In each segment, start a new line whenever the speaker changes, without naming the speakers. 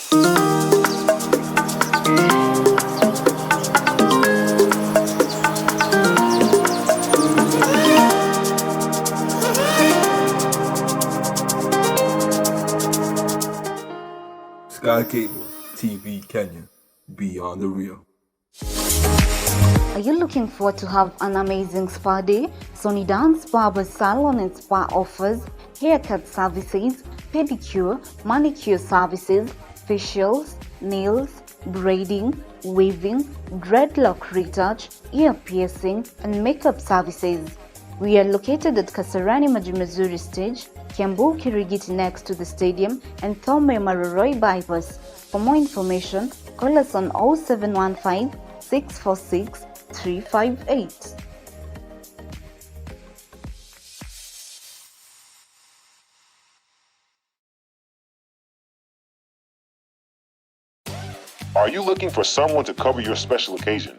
Sky Cable TV Kenya, beyond the real.
Are you looking forward to have an amazing spa day? Sony Dance Barber Salon and Spa offers haircut services, pedicure, manicure services, facials, nails, braiding, weaving, dreadlock retouch, ear piercing, and makeup services. We are located at Kasarani Majimazuri Stage, Kiambu Kirigiti next to the stadium, and Thome Maroroi Bypass. For more information, call us on 0715 646 358.
Are you looking for someone to cover your special occasion?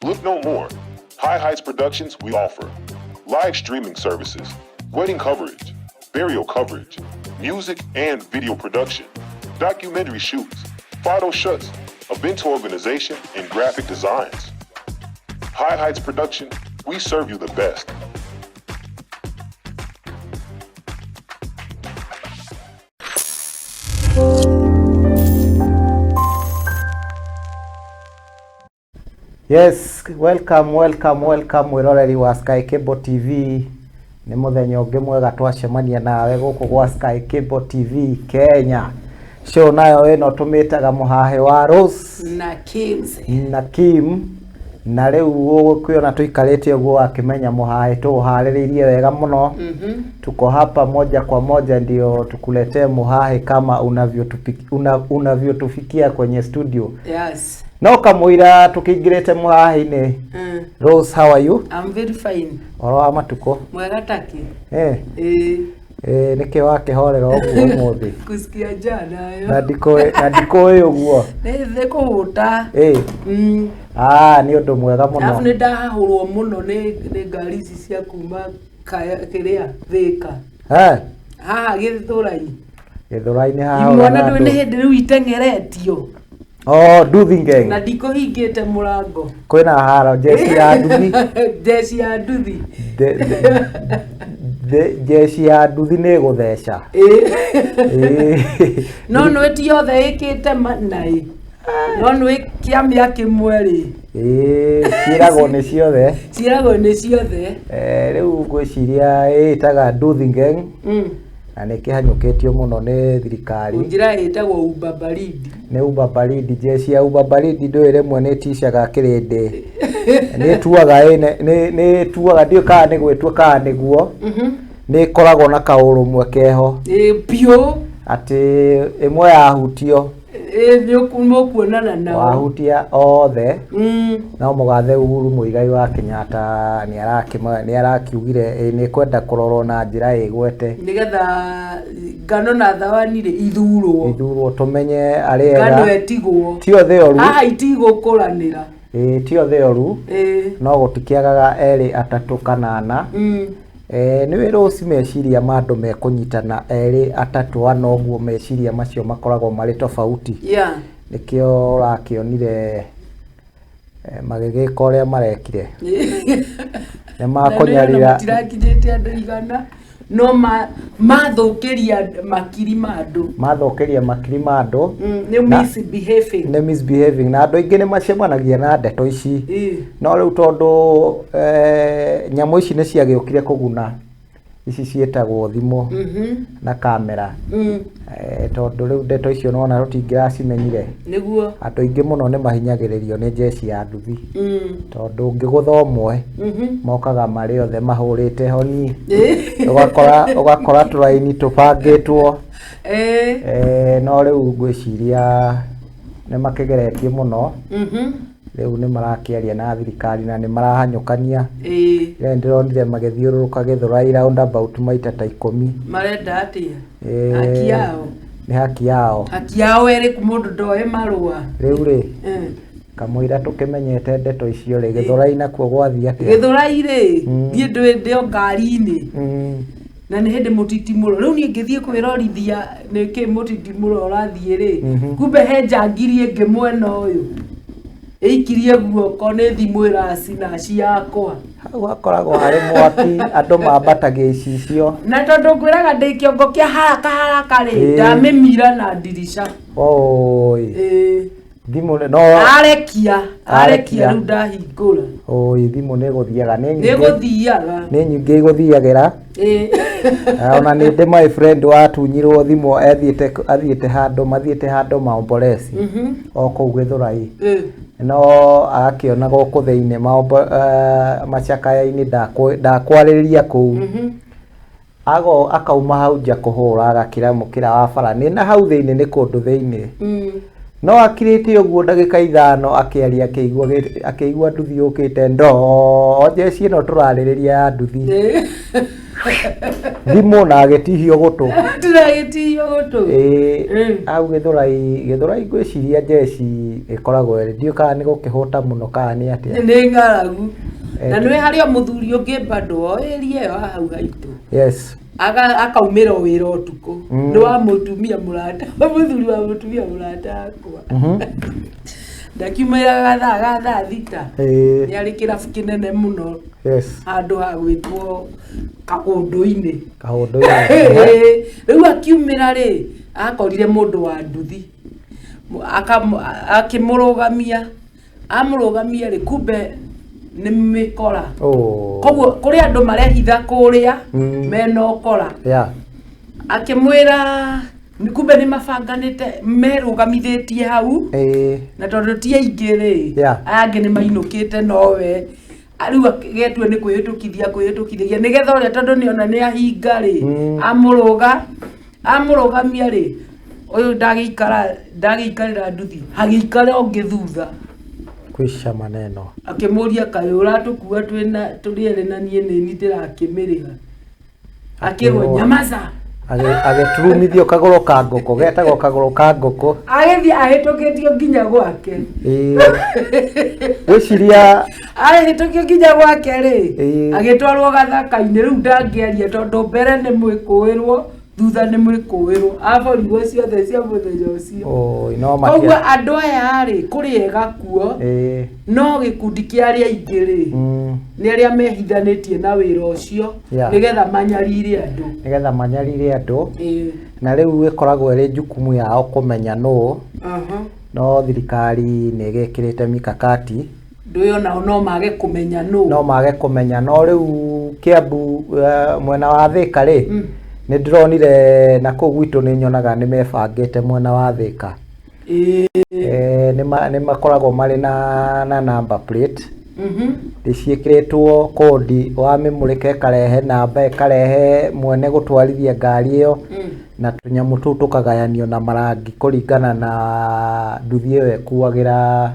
Look no more. High Heights Productions, we offer live streaming services, wedding coverage, burial coverage, music and video production, documentary shoots, photo shoots, event organization, and graphic designs. High Heights Production, we serve you the best.
Yes, welcome, welcome, welcome mwĩroreri wa Sky Cable TV. Nĩ mũthenya ũngĩ mwega twacemania nawe gũkũ gwa Sky Cable TV Kenya. Show nayo ĩno tũmĩtaga mũhahĩ wa Rose
na Kings.
Na Kim, na rĩu ũgũkĩona tũikarĩte ũguo wakĩmenya mũhahĩ tũũharĩrĩirie wega mũno. Tuko hapa moja kwa moja ndio tukuletee mũhahĩ kama unavyotufikia kwenye studio. No kamũira tũkĩingĩrĩte mũhahĩ-inĩ. Rose, how are you?
I'm very fine.
Ũhoro wa matukũ?
Mwega taki.
Eh,
Eh,
eh, nĩkĩ wakĩhorera ũguo ũmũthĩ?
Kusikia jana yo.
Na ndikũĩ, na ndikũĩ ũguo.
Nĩ kũhũta.
Eh, ah, nĩ ũndũ mwega
Alafu
mũno.
nĩ ndahahũrwo mũno nĩ ngari ici cia kuma kaya kĩrĩa Thĩka.
Eh,
Haha Gĩthũrai.
Gĩthũrai-inĩ haha
Imwana
ũrona
ndũĩ nĩ
andũ.
hĩndĩ rĩu iteng'eretio.
Oh, nduthi ngeng.
Na ndikũhingĩte mũrango.
Kwĩna haro jeshi ya nduthi.
Jeshi ya nduthi.
Jeshi ya nduthi nĩ ĩgũtheca.
Eh.
Eh.
No nĩ ti othe ĩkĩte naĩ, no nĩ kĩamĩa kĩmwe rĩ.
Ĩĩ, ciĩragwo nĩ ciothe.
Ciĩragwo nĩ ciothe.
Eh, rĩu ngwĩciria ĩĩtaga nduthi ngeng na nĩ kĩhanyũkĩtio mũno nĩ thirikari.
Njĩra ĩtagwo Uber baridi.
Nĩ Uber baridi, jeshi ya Uber baridi ndũĩ rĩmwe nĩ ĩticaga kĩrĩndĩ, nĩ ĩtuaga nĩ ĩtuaga, ndiũĩ kana nĩ gwĩtua kana nĩguo, nĩ ĩkoragwo na kaũrũmwe keho.
Ĩ biũ.
Atĩ ĩmwe yahutio,
Ĩ nĩ mũkuonana nao.
Wahutia othe. No mũgathe Uhuru Muigai wa Kenyatta nĩ arakiugire nĩ kwenda kũrorwo na njĩra ĩgwete.
Nĩgetha ngano na thawani rĩ ithurwo.
Ithurwo tũmenye arĩa
Ngano
ega.
ĩtigwo.
Ti othe oru.
Haha itigũkũranĩra.
Ĩĩ, ti othe oru.
Ĩ.
No gũtikĩagaga erĩ atatũ kana ana. Eh, nĩ wĩrĩ ũci meciria ma andũ mekũnyitana erĩ atatũ ana ũguo meciria macio makoragwo marĩ tofauti. Nĩkĩo ũrakĩonire magĩgĩka ũrĩa marekire. Nĩ makũnyarira.
Matirakinyĩte andũ 100 no mathũkĩria makiri ma andũ.
Mathũkĩria makiri ma andũ.
Nĩ misbehaving.
Nĩ misbehaving na andũ aingĩ nĩ macemanagia na ndeto ici. No rĩu tondũ nyamũ ici nĩ ciagĩũkire kũguna, ici ciĩtagwo thimũ na kamera. Tondũ rĩu ndeto icio nĩwona tũtingĩracimenyire.
Nĩguo.
Andũ aingĩ mũno nĩ mahinyagĩrĩrio nĩ jeshi ya nduthi. Tondũ ũngĩgũtha ũmwe, mokaga marĩ othe mahũrĩte honi. Ũgakora tũraini tũbangĩtwo. No rĩu ngwĩciria nĩ makĩgeretie mũno. Rĩu nĩ marakĩaria na thirikari na nĩ marahanyũkania. Rĩu ndĩronire magĩthiũrũrũka Gĩthũrai roundabout maita ta 10.
Marenda atĩa? Haki yao.
Nĩ haki yao.
Haki yao ĩrĩkũ mũndũ ndoĩ marũa?
Rĩu rĩ, kamũira tũkĩmenyete ndeto icio rĩ, Gĩthũrai nakuo gwathiĩ atĩa?
Gĩthũrai rĩ, niĩ ndĩ o ngari-inĩ. Na nĩ hĩndĩ mũtitimũro rĩu niĩ ngĩthiĩ kwĩrorithia nĩkĩ mũtitimũro ũrathiĩ rĩ, kumbe he njangiri ĩngĩ mwena ũyũ ĩikirie guoko nĩ thimũ ĩracinaci yakwa.
Hau hakoragwo harĩ mwaki, andũ mambatagia icicio.
Na tondũ ngwĩraga ndĩ kĩongo kĩa haraka haraka rĩ, ndamĩmira na ndirica.
Oi.
Ĩĩ.
Thimũ no
arekia arekia
Arekia.
rĩu ndahingũra.
Oi, thimũ nĩ gũthiaga nĩ
nĩ
nyingĩ,
gũthiaga.
Nĩ nyingĩ igũthiagĩra.
Ĩĩ.
Ona nĩ ndĩ my friend watunyirwo thimũ athiĩte handũ, mathiĩte handũ maombolesi o kũu Gĩthũrai. No agakĩona gũkũ thĩinĩ macakaya-inĩ ndakwarĩrĩria kũu. Ago akauma hau nja kũhũra agakĩra mũkĩra wa bara nĩ na hau thĩinĩ nĩ kũndũ thĩinĩ. No akirĩte ũguo ndagĩka 5 akĩaria akĩigua nduthi yũkĩte ndo njeci ĩno tũrarĩrĩria ya nduthi. Thimũ na agĩtihio gũtũ.
Ndĩragĩtihio gũtũ.
Ĩĩ, hau Gĩthũrai, Gĩthũrai ngwĩciria njeci ĩkoragwo ĩrĩ, ndiũĩ kana nĩ gũkĩhũta mũno kana nĩ atĩa.
Nĩ ng'aragu. Na nĩ harĩ o mũthuri ũngĩ bado o area ĩyo ya hau haitũ.
Yes.
Akaumĩra o wĩra ũtukũ. Nĩ wa mũtumia mũrata, mũthuri wa mũtumia mũrata wakwa. Ndakiumĩraga thaa ga thaa 6. Nĩ arĩ kĩrabu kĩnene mũno. Handũ ha gwĩtwo Kaũndũ-inĩ.
Kaũndũ-inĩ.
Rĩu akiumĩra rĩ, akorire mũndũ wa nduthi. Akĩmũrũgamia. Amũrũgamia rĩ, kumbe nĩ mĩkora. Koguo kũrĩ andũ marehitha kũrĩa, mena ũkora. Akĩmwĩra kumbe nĩ mabanganĩte merũgamithĩtie hau. Na tondũ ti aingĩ rĩ, aya angĩ nĩ mainũkĩte nowe. Rĩu getue nĩ kwĩhĩtũkithia kwĩhĩtũkithia nĩgetha ũrĩa tondũ nĩona nĩ ahinga rĩ, amũrũgamia rĩ, ũyũ ndagĩikarĩra nduthi, hagĩikara ũngĩ thutha.
Kwisha maneno.
Akĩmũria kaĩ ũratũkua tũrĩ erĩ na niĩ nĩ niĩ ndĩrakĩmĩrĩha. Akĩrwo nyamaza.
Agĩturumithio kagũrũ ka ngũkũ, getagwo kagũrũ ka ngũkũ.
Agĩthiĩ ahĩtũkĩtio nginya gwake.
Gwĩciria
ahĩtũkio nginya gwake rĩ, agĩtwarwo gathaka-inĩ. Rĩu ndangĩaria tondũ mbere nĩ mwĩkũĩrwo, thutha nĩ mwĩkũĩrwo. Aborirwo ciothe cia mũthenya ũcio.
Oi, no
Koguo
matia.
andũ aya rĩ, kũrĩ ega kuo, no gĩkundi kĩa arĩa aingĩ rĩ, nĩ arĩa mehithanĩtie na wĩra ũcio, nĩgetha manyarire andũ.
Nĩgetha manyarire andũ. Na rĩu ĩkoragwo ĩrĩ jukumu yao kũmenya nũ. No thirikari nĩ ĩgĩkĩrĩte mikakati.
Ndũĩ onao no mage kũmenya nũ.
No mage kũmenya. No rĩu Kiambu, mwena wa Thika rĩ, nĩ ndĩronire na kũu gwitũ nĩ nyonaga nĩ mebangĩte mwena wa Thika. Nĩ makoragwo marĩ na number plate. Ciĩkĩrĩtwo kodi wa mĩmũrĩka ĩkarehe namba, ĩkarehe mwene gũtwarithia ngari ĩyo, na tũnyamũ tũu tũkagayanio na marangi kũringana na nduthi ĩyo ĩkuagĩra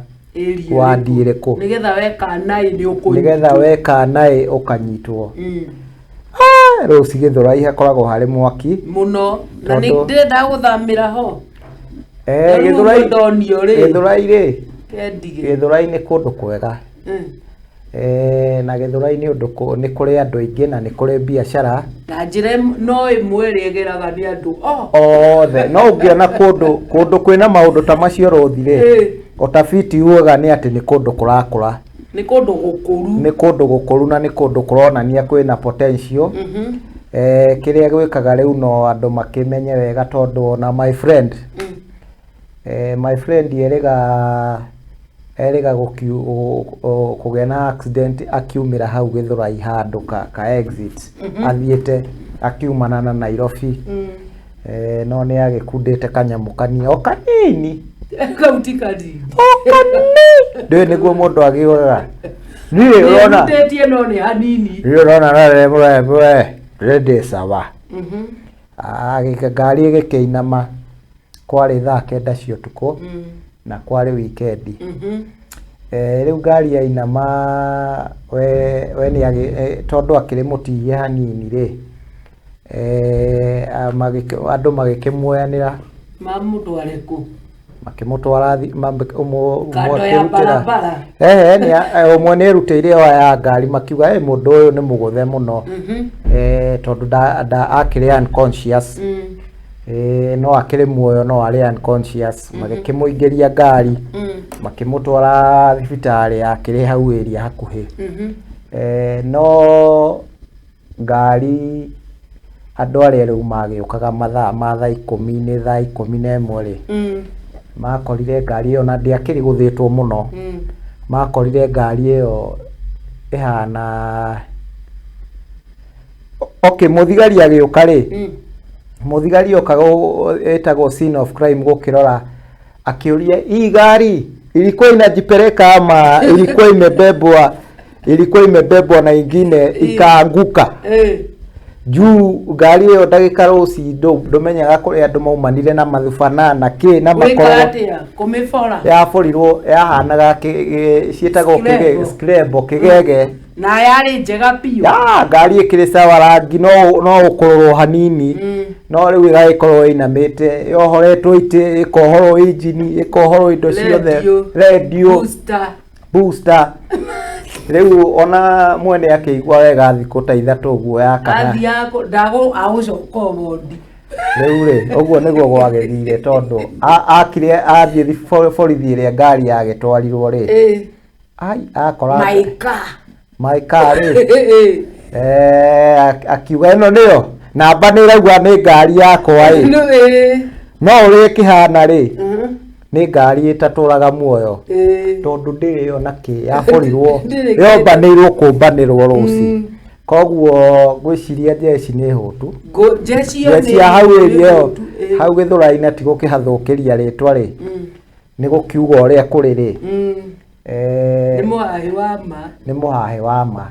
wadi ĩrĩkũ.
Nĩgetha weka naĩ nĩ ũkũnyitwo.
Nĩgetha weka naĩ ũkanyitwo. Rĩu Gĩthũrai hakoragwo harĩ mwaki
mũno. Na nĩ
Tondũ
ndĩrenda gũthamĩra ho. Rĩu ndonio rĩ.
Gĩthũrai rĩ,
Kendige.
Gĩthũrai nĩ kũndũ kwega. Na Gĩthũrai nĩ ũndũ nĩ kũrĩ andũ aingĩ na nĩ kũrĩ biacara.
Na njĩra no ĩmwe ĩrĩa ĩgeraga nĩ andũ
othe. No ũngĩona kũndũ kwĩna maũndũ ta macio rũthi rĩ, ũtafiti ugaga nĩ atĩ nĩ kũndũ kũrakũra.
Nĩ kũndũ gũkũru.
Nĩ kũndũ gũkũru na nĩ kũndũ kũronania kwĩna potential. Kĩrĩa gwĩkaga rĩu no andũ makĩmenye wega tondũ ona my friend. My friend erĩga kũgĩa na accident akiumĩra hau Gĩthũrai handũ ka exit. Athiĩte akiumana na Nairobi. No nĩ agĩkundĩte kanyamũ kanini o kanini.
Kau ti kanini.
O kanini. Ndũĩ nĩguo mũndũ agĩũraga. Niĩ ũrona.
Nĩhutĩtie no nĩ hanini.
Niĩ ũrona na we, ndĩ sawa. Ngari ĩgĩkĩinama kwarĩ thaa 9 cia ũtukũ na kwarĩ wikendi. Rĩu ngari yainama we nĩ tondũ akĩrĩ mũtihie hanini rĩ, andũ magĩkĩmuoyanĩra.
Mamũtware kũ?
Makĩmũtwara ũmwe
Kando ya
akĩrutĩra-
barabara.
Ehe, ũmwe nĩ erutĩire waya ngari makiuga, "Ĩ, mũndũ ũyũ nĩ mũgũthe mũno." Tondũ nda akĩrĩ unconscious. No akĩrĩ muoyo no arĩ unconscious. Magĩkĩmũingĩria ngari, makĩmũtwara thibitarĩ yakĩrĩ hau area hakuhĩ. No ngari andũ arĩa rĩu magĩũkaga mathaa ma thaa ikũmi nĩ thaa 11 rĩ, makorire ngari ĩyo na ndĩakĩrĩ gũthĩtwo mũno. Makorire ngari ĩyo ĩhana, okay, mũthigari agĩũka rĩ, mũthigari oka ĩtagwo scene of crime gũkĩrora, akĩũria, "Hii gari ilikuwa inajipeleka ama ilikuwa imebebwa na ingine ikaanguka?" Juu ngari ĩyo ndagĩka rũci ndũmenyaga kũrĩa andũ maumanire na mathubana na kĩ na
Gwĩka
makorwo
atĩa kũmĩbora?
Yaborirwo yahanaga ciĩtagwo
Scrabble.
Scrabble, kĩgege.
Na yarĩ njega biũ.
Ya ngari ĩkĩrĩ sawa, rangi no ũkũrũrwo hanini, no rĩu ĩgagĩkorwo ĩinamĩte, yohoretwo itĩ, ĩkohorwo injini, ĩkohorwo indo ciothe.
Radio.
Radio.
Booster.
Booster. Rĩu ona mwene akĩigua wega thikũ ta 3 ũguo ya kana
Athiaga ndagũ agũcoka wondi.
Rĩu rĩ, ũguo nĩguo gwagĩthire, tondũ akire athiĩ borithi ĩrĩa ngari yagĩtwarirwo rĩ, ai, akora
Maika.
Maika rĩ, akiuga ĩno nĩyo namba nĩ ĩrauga nĩ ngari yakwa ĩ, no ũrĩa ĩkĩhana rĩ, nĩ ngari ĩtatũraga muoyo, tondũ ndĩrĩ ona kĩ yaborirwo.
Ndĩrĩ kĩndũ.
Yombanĩirwo kũmbanĩrwo rũci, koguo ngwĩciria jeshi nĩ hũtu.
Jeshi ĩyo
Jeshi ya hau
nĩ
area ĩyo
hũtu, ĩ.
hau Gĩthũrai-inĩ ti gũkĩhathũkĩria rĩtwa rĩ, nĩ gũkiuga ũrĩa kũrĩ rĩ.
Nĩ mũhahĩ wa ma.
Nĩ mũhahĩ wa ma.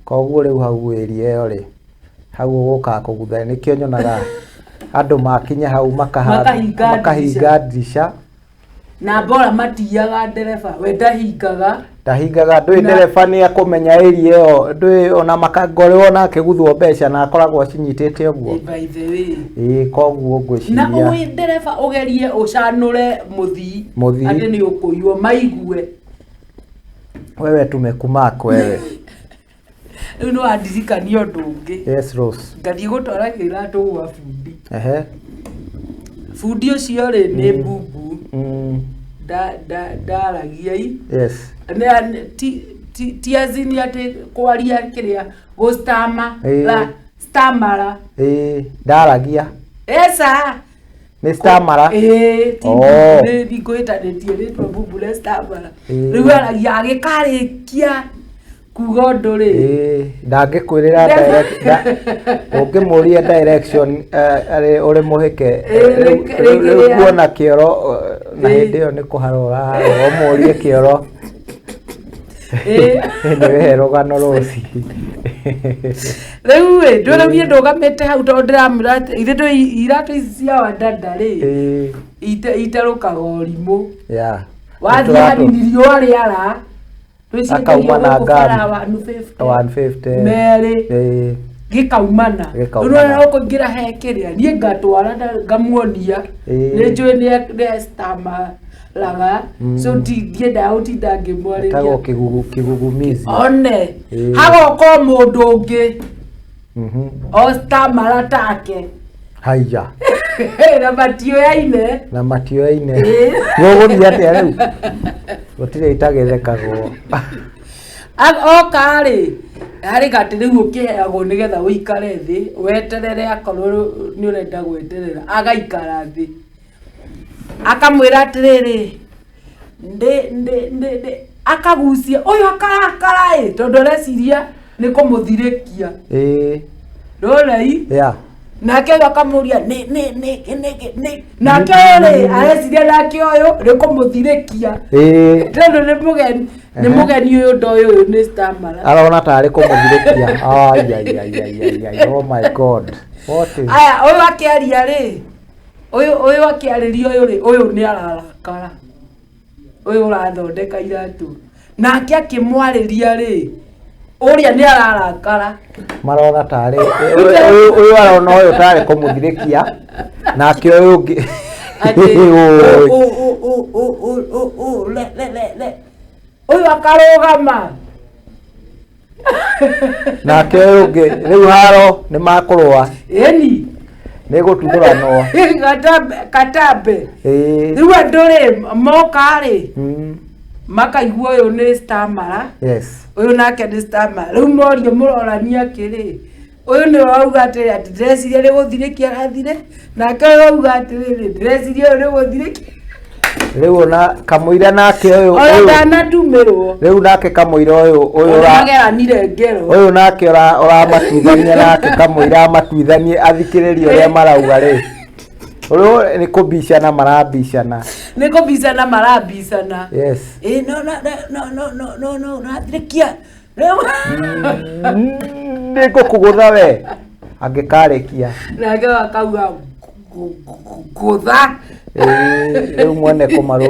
Koguo rĩu hau area ĩyo rĩ, hau ũgũkaga kũgutha, nĩkĩo nyonaga andũ makinya hau
Makahinga.
Makahinga ndirica.
Na bora matiaga ndereba, we ndahingaga.
Ndahingaga, ndũĩ ndereba nĩ akũmenya area ĩyo, ndũĩ ona makangorĩ wona akĩguthwo mbeca na akoragwo acinyitĩte ũguo.
By the way.
Ĩĩ, koguo
Na
ngwĩciria
ũĩ ndereba ũgerie ũcanũre mũthii
Mũthii.
atĩ nĩ ũkũiywo, maigue.
Wewe tumekumark wewe.
Rĩu nĩ wandirikania ũndũ ũngĩ.
Yes, Rose.
Ngathiĩ gũtwara kĩratũ gwa bundi. Bundi ũcio rĩ, nĩ mbumbu. Ndaragia i ti azini atĩ kwaria kĩrĩa gũstama la stamara.
Ĩĩ, ndaragia.
Esa.
Nĩ stamara.
Ĩĩ, ti
Oh.
mbumbu, nĩ ngwĩtanĩtie rĩtwa mbumbu nĩ stamara. Rĩu aragia, agĩkarĩkia kuga ũndũ rĩ,
Ĩĩ, ndangĩkwĩrĩra ũngĩmũria direction, ũrĩ mũhĩke. Rĩu kuona kĩoro, na hĩndĩ ĩyo nĩ kũharwo ũraharwo ũmũrie kĩoro. Nĩ wehe rũgano rũci.
Rĩu ĩ, ndũĩ, rĩu niĩ ndũgamĩte hau tondũ ndĩramwĩra atĩ ithe ndũĩ iratũ ici cia wandanda rĩ, iterũkaga ũrimũ. Wathiĩ hanini riũa rĩara.
Akauma na
Twĩcienderio gũkũ
ngari.
bara 150.
150.
Merĩ. Gĩkaumana.
Gĩkaumana.
Rĩu ũkũingĩra he kĩrĩa niĩ ngatwara na ngamuonia. Nĩ njũĩ nĩ stamaraga, so ndiendaga gũtinda
Etagwo
ngĩmwarĩria.
Kĩgugumizi.
One hagoka o mũndũ ũngĩ o stamara take.
Haiya.
Na matioyaine.
Na matioyaine. Gũgũthiĩ atĩa rĩu? Gũtirĩ itagĩthekagwo.
Oka rĩ, harĩ gatĩ rĩu ũkĩheagwo nĩgetha ũikare thĩ weterere, akorwo nĩ ũrenda gweterera, agaikara thĩ, akamwĩra atĩrĩrĩ, ndĩ ndĩ ndĩ ndĩ akagucia ũyũ akarakara ĩ, tondũ areciria nĩ kũmũthirĩkia. Rũrei. Nake ũyũ akamũria nĩ nĩ nĩ nĩ nĩ, nake ũyũ rĩ, areciria nake ũyũ nĩ kũmũthirĩkia, tondũ nĩ mũgeni, nĩ mũgeni ũyũ, ndoĩ ũyũ nĩ stamara.
Arona tarĩ kũmũthirĩkia. Ai, ai, ai, ai, ai, ai. Oh my God. What is
Aya, ũyũ akĩaria rĩ, ũyũ akĩarĩria ũyũ rĩ, ũyũ nĩ ararakara, ũyũ ũrathondeka iratũ, nake akĩmwarĩria rĩ, ũrĩa nĩ ararakara.
Marona tarĩ ũyũ arona ũyũ tarĩ kũmũthirĩkia, nake ũyũ ũngĩ
Atĩ
Oi.
ũ ũ ũ ũ le le le le ũyũ akarũgama.
Nake ũyũ ũngĩ rĩu haro nĩ makũrũa.
Ĩni.
Nĩ gũtuthũranwo.
Katambe katambe.
Ĩĩ.
Rĩu andũ rĩ moka rĩ makaigua ũyũ nĩ stamara.
Yes.
Ũyũ nake nĩ stamara. Rĩu morio mũrorania atĩrĩ, ũyũ nĩwe wauga atĩrĩ atĩ ndĩreciria nĩ gũthirĩkia arathire, nake ũyũ auga atĩrĩrĩ ndĩreciria ũyũ nĩ gũthirĩkia.
Rĩu ona kamũira nake ũyũ
Ona
ũyũ
ndanatumĩrwo.
Rĩu nake kamũira ũyũ ũyũ
Ona
ũra
mageranire ngero.
Ũyũ nake ũramatuithania nake kamũira amatuithanie athikĩrĩrie ũrĩa marauga rĩ. Ũyũ nĩ kũbicana marabicana.
Nĩ kũbicana marabicana.
Yes.
Ĩ no no no no no no no ũrathirĩkia. Rĩu
Nĩ ngũkũgũtha we angĩkarĩkia.
Nake akauga gũtha.
Ĩĩ, rĩu mwene kũmarũ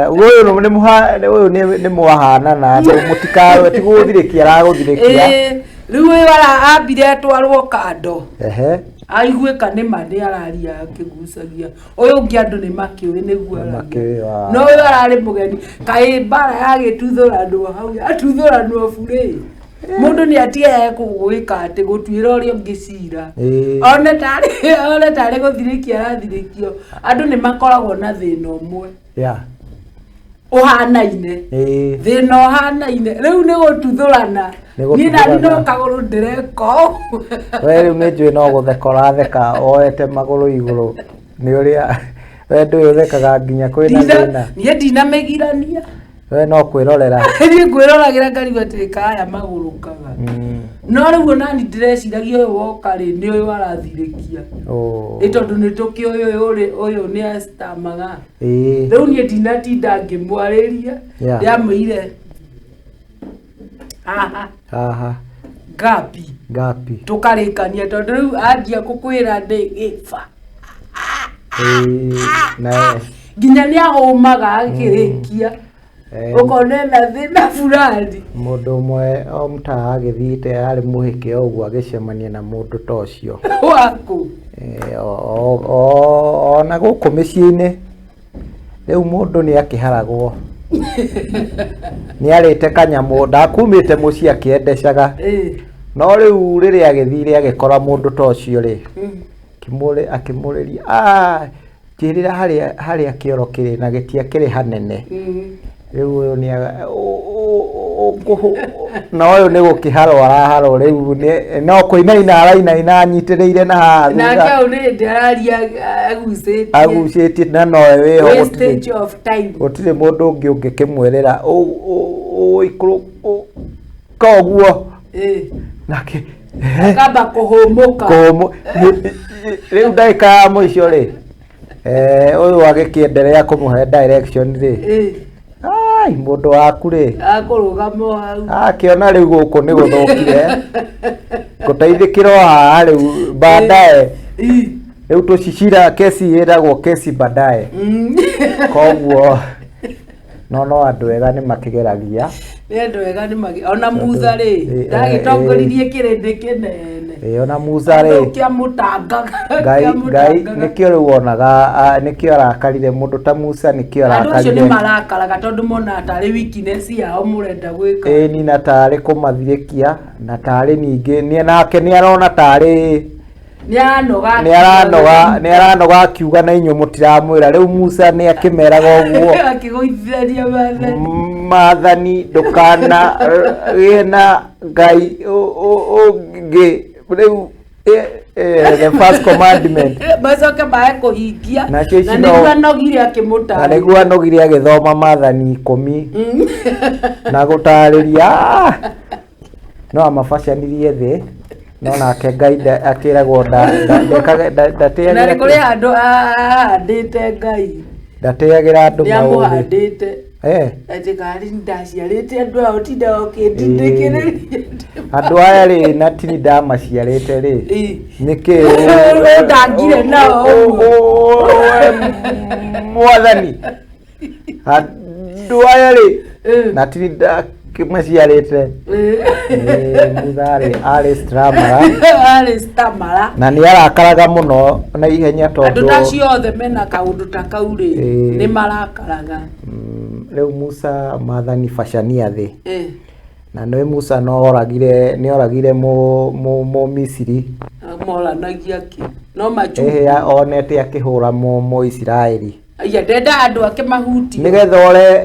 ũyũ nĩ mũha ũyũ nĩ mwahanana andũ mũtikarũe ti gũgũthirĩkia aragũthirĩkia.
Ĩĩ, rĩu ũyũ ambire atwarwo kando.
Ehe.
Aiguĩka nĩ ma nĩ araria akĩgucagia. Ũyũ ũngĩ andũ nĩ makĩũĩ nĩguo araria.
Makĩũĩ, wa.
No ũyũ ararĩ mũgeni. Kaĩ mbara yagĩtuthũranwo hau, yatuthũranwo burĩ. Mũndũ nĩ atigaga gwĩka atĩ gũtuĩra ũrĩa ũngĩ cira.
Ĩĩ.
One tarĩ gũthirĩkia arathirĩkio. Andũ nĩ makoragwo na thĩna ũmwe.
Yeah.
Ũhanaine.
Ĩĩ.
Thĩna ũhanaine. Rĩu nĩ gũtuthũrana.
Nĩ
Niĩ nani no
gũtuthũrana.
kagũrũ ndĩreka ũũ.
We rĩu nĩ njũĩ no gũtheka ũratheka woete magũrũ igũrũ nĩ ũrĩa we ndũĩ ũthekaga nginya kwĩna thĩna.
Niĩ ndinamĩgirania.
We no kwĩrorera.
Niĩ ngwĩroragĩra ngarigwo atĩrĩ kaya magũrũkaga. No rĩu onani ndĩreciragia ũyũ woka rĩ nĩ ũyũ arathirĩkia.
Oh.
Ĩ tondũ nĩ tũkĩũĩ ũyũ ũyũ nĩ acitamaga.
Ĩĩ.
Rĩu niĩ ndinatinda ngĩmwarĩria.
Yeah.
Ndamwĩrire haha.
Haha.
Ngapi.
Ngapi.
Tũkarĩkania tondũ rĩu anjia gũkwĩra ndĩ gĩba.
Ĩĩ, na
Nginya nĩ ahũmaga akĩrĩkia. Ũkona ena thĩna fulani.
Mũndũ ũmwe o mũtaa agĩthiĩte arĩ mũhĩke o ũguo agĩcemania na mũndũ ta ũcio.
Waku.
Ona gũkũ mĩciĩ-inĩ rĩu mũndũ nĩ akĩharagwo. Nĩ arĩte kanyamũ ndakumĩte mũciĩ akĩendecaga. No rĩu rĩrĩa agĩthire agĩkora mũndũ ta ũcio rĩ, akĩmũrĩria, njĩrĩra harĩa kĩoro kĩrĩ na gĩtiakĩrĩ hanene. Rĩu ũyũ nĩ na ũyũ nĩ gũkĩharwo araharwo rĩu no kũinaina arainaina anyitĩrĩire na haha thutha.
Nake hau nĩ hĩndĩ araria agucĩtie.
Agucĩtie na nowe wĩho
Wastage of time.
Gũtirĩ mũndũ ũngĩ ũngĩkĩmwĩrĩra ũikũrũka ũguo. Nake
akamba kũhũmũka.
Rĩu ndagĩka ya mũico rĩ, ũyũ agĩkĩenderea kũmũhe direction rĩ. Ai, mũndũ waku rĩ.
Akũrũgama hau.
Akĩona rĩu gũkũ nĩ gũthũkire. Ngũteithĩkĩra o haha rĩu baadaye. Rĩu tũcicira kesi ĩragwo kesi baadaye. Koguo no andũ ega nĩ makĩgeragia.
Nĩ andũ ega nĩ magi ona Musa rĩ, ndagĩtongoririe kĩrĩndĩ kĩnene.
Ĩĩ, ona Musa rĩ.
Kĩamũtangaga.
Ngai nĩkĩo rĩu wonaga nĩkĩo arakarire mũndũ ta Musa nĩkĩo arakarire.
Andũ acio nĩ marakaraga tondũ mona tarĩ weakness yao mũrenda gwĩka.
Ĩĩ ni na tarĩ kũmathirĩkia na tarĩ ningĩ nake nĩ arona tarĩ nĩ aranoga akiuga na inyuĩ mũtiramwĩra. Rĩu Musa nĩ akĩmeraga ũguo.
Akĩgũithĩria
maathani ndũkana gĩe na Ngai ũngĩ. Rĩu the first commandment.
Macoke mae kũhingia. Na nĩguo anogire akĩmũtarĩria.
Na nĩguo anogire agĩthoma maathani 10 na gũtarĩria. No amabacanirie thĩ. No nake Ngai akĩragwo ndateagĩra.
Na nĩ kũrĩ handũ ahandĩte Ngai.
Ndateagĩra andũ maũthĩ.
Nĩamũhandĩte. Atĩ karĩ ndaciarĩte andũ aya ũtinda ũkĩndindĩkĩrĩria.
Andũ aya rĩ na tini ndamaciarĩte rĩ. Nĩkĩ
ũndangire nao
ũguo? Mwathani. Andũ aya rĩ na tini Maciarĩte. Mutha arĩ stammerer.
Arĩ stammerer.
Na nĩ arakaraga mũno na ihenya
Andũ
tondũ
ta acio othe mena kaũndũ ta kau rĩ, nĩ marakaraga.
Rĩu Musa mathani bacania thĩ. Na nĩ Musa no oragire, nĩ oragire mũ Misiri.
Moranagia kĩ? No machu.
Ĩhĩ onete akĩhũra mũ Isiraeli.
Aya ndenda andũ ake mahutie.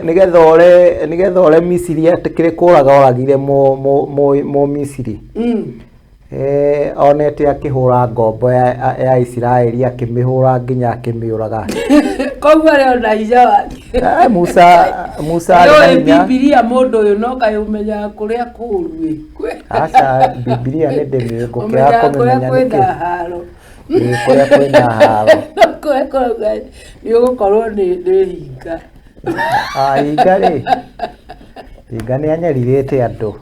Nĩgetha ore Misiri atĩkĩrĩ kũraga oragire mũ Misiri. Onete akĩhũra ngombo ya Isiraeli akĩmĩhũra nginya akĩmĩũraga.
Koguo arĩ ona hinya wake.
Musa arĩ na hinya.
Bibilia mũndũ ũyũ no kaĩ ũmenyaga kũrĩa kũũru ĩ.
Aca, Bibilia nĩ ndĩmĩũĩ, ngũkĩaga
Ũmenyaga kũrĩa
kũmĩmenya
kwĩna
nĩkĩ?
haro.
Ĩĩ, kũrĩa kwĩna haro.
Kũrĩa kũrauga nĩ ũgũkorwo nĩ hinga.
Hinga rĩ, hinga nĩ anyarirĩte andũ.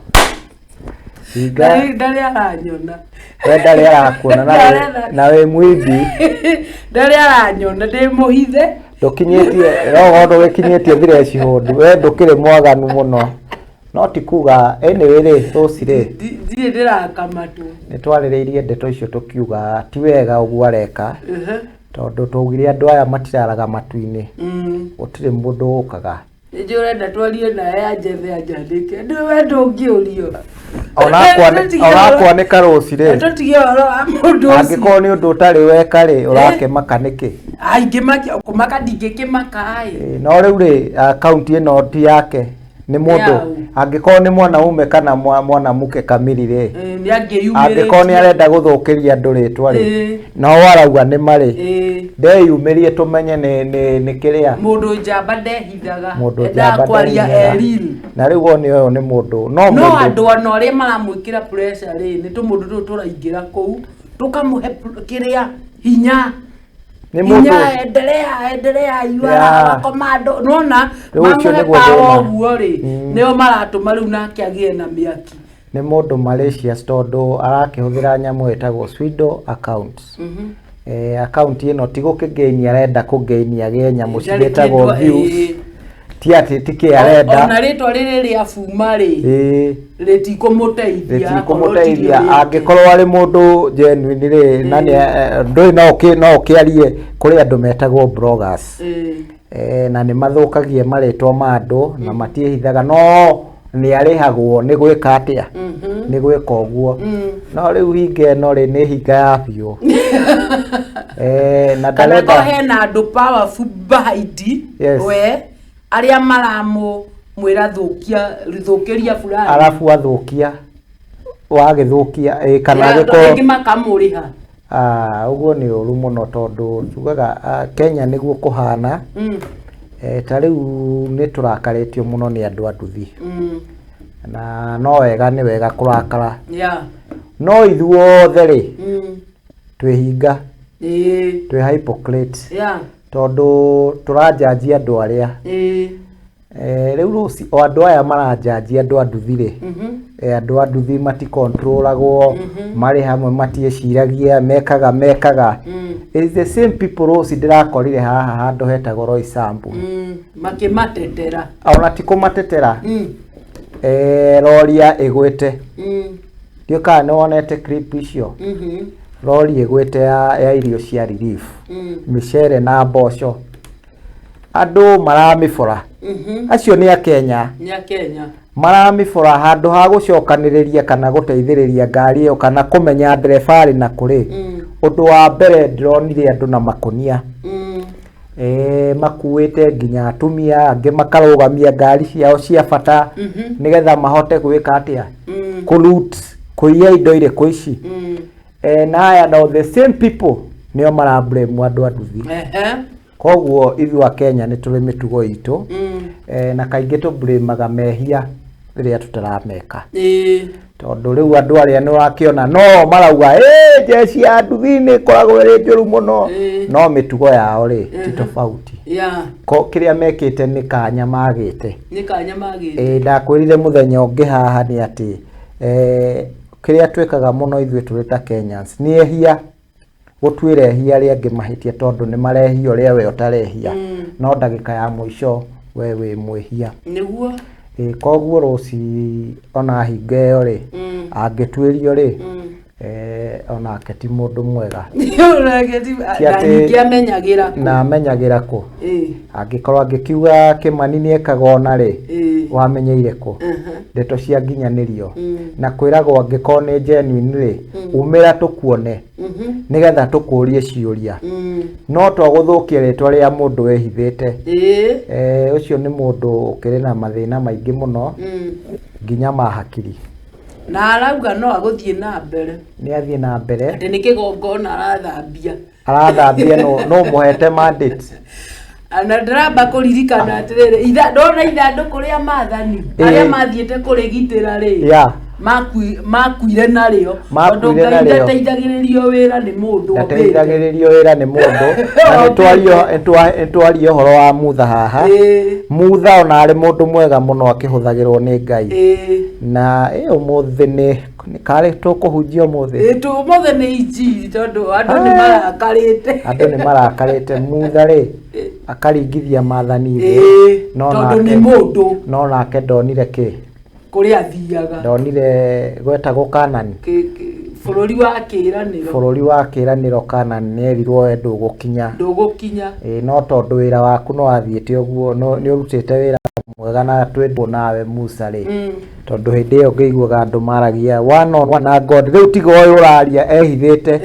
Hinga
Ndarĩ aranyona.
We ndarĩ arakuona na wĩ mũimbi.
Ndarĩ aranyona, ndĩ mũhithe.
Ndũkinyĩtie, no ũkorwo ndũgĩkinyĩtie threshold, we ndũkĩrĩ mwaganu mũno. No ti kuga, anyway rĩ, rũci rĩ.
Ndirĩ ndĩrakamatwo.
Nĩ twarĩrĩirie ndeto icio tũkiuga ti wega ũguo areka. Tondũ twaugire andũ aya matiraraga matu-inĩ. Gũtirĩ mũndũ ũkaga.
Nĩnjũĩ ũrenda twarie nawe anjethe anjandĩke. We ndũngĩũrio.
Onakwa nĩ karũci rĩ.
Tũtige ũhoro wa mũndũ ũcio.
Angĩkorwo nĩ ũndũ ũtarĩ weka rĩ, ũrakĩmaka nĩkĩ?
Ingĩmaka, kũmaka ndingĩkĩmaka ĩ.
No rĩu rĩ, akaunti ĩno ti yake. Nĩ mũndũ, angĩkorwo nĩ mwanaume kana mwanamke kamiri rĩ,
Nĩ angĩyumĩrĩtie.
Angĩkorwo nĩ arenda gũthũkĩria andũ rĩtwa rĩ, no arauga nĩ marĩ. Ndeyumĩrie tũmenye nĩ kĩrĩa.
Mũndũ njamba ndehithaga.
Mũndũ
Endaga
njamba
kwaria
ndehithaga.
e real.
Na rĩu wone ũyũ nĩ mũndũ. No
No
mũndũ.
andũ ona arĩa maramwĩkĩra pressure rĩ, nĩ tũmũndũ tũtũ tũraingĩra kũu, tũkamũhe kĩrĩa hinya.
Nĩ mũndũ.
Hinya, endelea, endelea, you are our commando. Nĩwona,
Rĩu ũcio
mamũhe
nĩguo
power
thĩna.
ũguo rĩ, nĩo maratũma rĩu nake agĩe na mĩaki.
Nĩ mũndũ malicious tondũ arakĩhũthĩra nyamũ ĩtagwo pseudo accounts. Account ĩno ti gũkĩgainia arenda kũgainia agĩe nyamũ
Ndarĩ
ciĩtagwo
kĩndũ,
views. Ti atĩ ti kĩ arenda.
Ona rĩtwa rĩrĩ rĩa buma rĩ, rĩtikũmũteithia,
Rĩtikũmũteithia.
akorwo ti rĩo
Angĩkorwo arĩ mũndũ genuine rĩ, na nĩ, ndũĩ no ũkĩarie kũrĩ andũ metagwo bloggers. Na nĩ mathũkagia marĩtwa ma andũ na matiĩhithaga, no nĩ arĩhagwo nĩ gwĩka atĩa? Nĩ gwĩka ũguo. No rĩu hinga ĩno rĩ, nĩ hinga ya biũ. Na
Kana
ndarenda
ko hena andũ powerful behind we, arĩa maramũmwĩra thũkĩria fulani.
Arabu athũkia, wagĩthũkia, kana
Ya,
agĩkorwo
rĩngĩ makamũrĩha.
Ũguo nĩ ũru mũno tondũ tugaga, Kenya nĩguo kũhana. Ta rĩu nĩ tũrakarĩtio mũno nĩ andũ a nduthi. Na no wega nĩ wega kũrakara. No ithuothe rĩ, twĩhinga. Twĩ hypocrite. Tondũ tũranjanjia andũ arĩa. Rĩu rũci, o andũ aya maranjanjia andũ a nduthi rĩ. Andũ a nduthi matikontrolagwo, marĩ hamwe matiĩciragia, mekaga. It's the same people rũci ndĩrakorire haha handũ hetagwo Roysambu.
Makĩmatetera.
Ona ti kũmatetera. Rori ya ĩgwĩte. Ndiũĩ kana nĩ wonete clip icio. Rori ĩgwĩte ya irio cia relief. Mĩcere na mboco. Andũ maramĩbora. Acio nĩ a Kenya.
Nĩ a Kenya.
Maramĩbora handũ ha gũcokanĩrĩria kana gũteithĩrĩria ngari ĩyo kana kũmenya ndereba arĩ na kũrĩ. Ũndũ wa mbere ndĩronire andũ na makũnia. Makuĩte nginya atumia angĩ makarũgamia ngari ciao cia bata nĩgetha mahote gwĩka atĩa? Kũloot, kũiya indo irĩkũ ici. Na aya no the same people nĩo marablame andũ a nduthi. Koguo ithuĩ a Kenya nĩ tũrĩ mĩtugo itũ. Na kaingĩ tũblamaga mehia rĩrĩa tũtarameka. Tondũ rĩu andũ arĩa nĩ ũrakĩona no marauga, jeshi ya nduthi nĩ ĩkoragwo ĩrĩ njũru mũno. No mĩtugo yao rĩ, ti tofauti. Ko kĩrĩa mekĩte nĩ kanya magĩte.
Nĩ kanya magĩte.
Ndakwĩrire mũthenya ũngĩ haha nĩ atĩ, kĩrĩa twĩkaga mũno ithuĩ tũrĩ ta Kenyans nĩ ehia gũtuĩra ehia arĩa angĩ mahĩtia tondũ nĩ marehia ũrĩa we ũtarehia. No ndagĩka ya mũico we wĩ mwĩhia.
Nĩguo.
Koguo Rũci ona hinga ĩyo rĩ, angĩtuĩrio rĩ, onake ti mũndũ mwega.
Ti na ningĩ amenyagĩra
kũ. Na amenyagĩra kũ. Angĩkorwo angĩkiuga Kĩmani nĩekaga ona rĩ, wamenyeire kũ? Ndeto cia nginyanĩrio. Na kwĩragwo angĩkorwo nĩ genuine rĩ, umĩra tũkuone, nĩgetha tũkũrie ciũria. No to gũthũkia rĩtwa rĩa mũndũ wĩhithĩte. Ũcio nĩ mũndũ ũkĩrĩ na mathĩna maingĩ mũno, nginya ma hakiri.
Na arauga no agũthiĩ na mbere.
Nĩ athiĩ na mbere.
Atĩ nĩ kĩgongona arathambia.
Arathambia no mũhete mandate.
Na ndĩramba kũririkana atĩrĩrĩ, ndona ithandũkũ rĩa maathani arĩa mathiĩte kũrĩgitĩra rĩ, makuire narĩo. Tondũ Ngai ndateithagĩrĩrio wĩra nĩ mũndũ.
Ndateithagĩrĩrio wĩra nĩ mũndũ. Na nĩtwarie ũhoro wa Mutha haha. Mutha ona arĩ mũndũ mwega mũno akĩhũthagĩrwo nĩ Ngai. Na ũmũthĩ nĩ karĩ tũkũhunjia ũmũthĩ.
Ũmũthĩ nĩ injiri tondũ andũ nĩ marakarĩte.
Andũ nĩ marakarĩte. Mutha rĩ akaringithia maathani thĩ.
Tondũ nĩ mũndũ.
No nake ndonire kĩ?
Kũrĩa athiaga.
Ndonire gwetagwo Kanani.
Bũrũri wa kĩĩranĩro.
Bũrũri wa kĩĩranĩro Kanani nĩerirwo we ndũgũkinya.
Ndũgũkinya.
No tondũ wĩra waku no wathiĩte ũguo, nĩ ũrutĩte wĩra mwega na twĩndwo nawe Musa rĩ. Tondũ hĩndĩ ĩyo ngĩiguaga andũ maragia one on one na God. Rĩu tiga ũyũ ũraria ehithĩte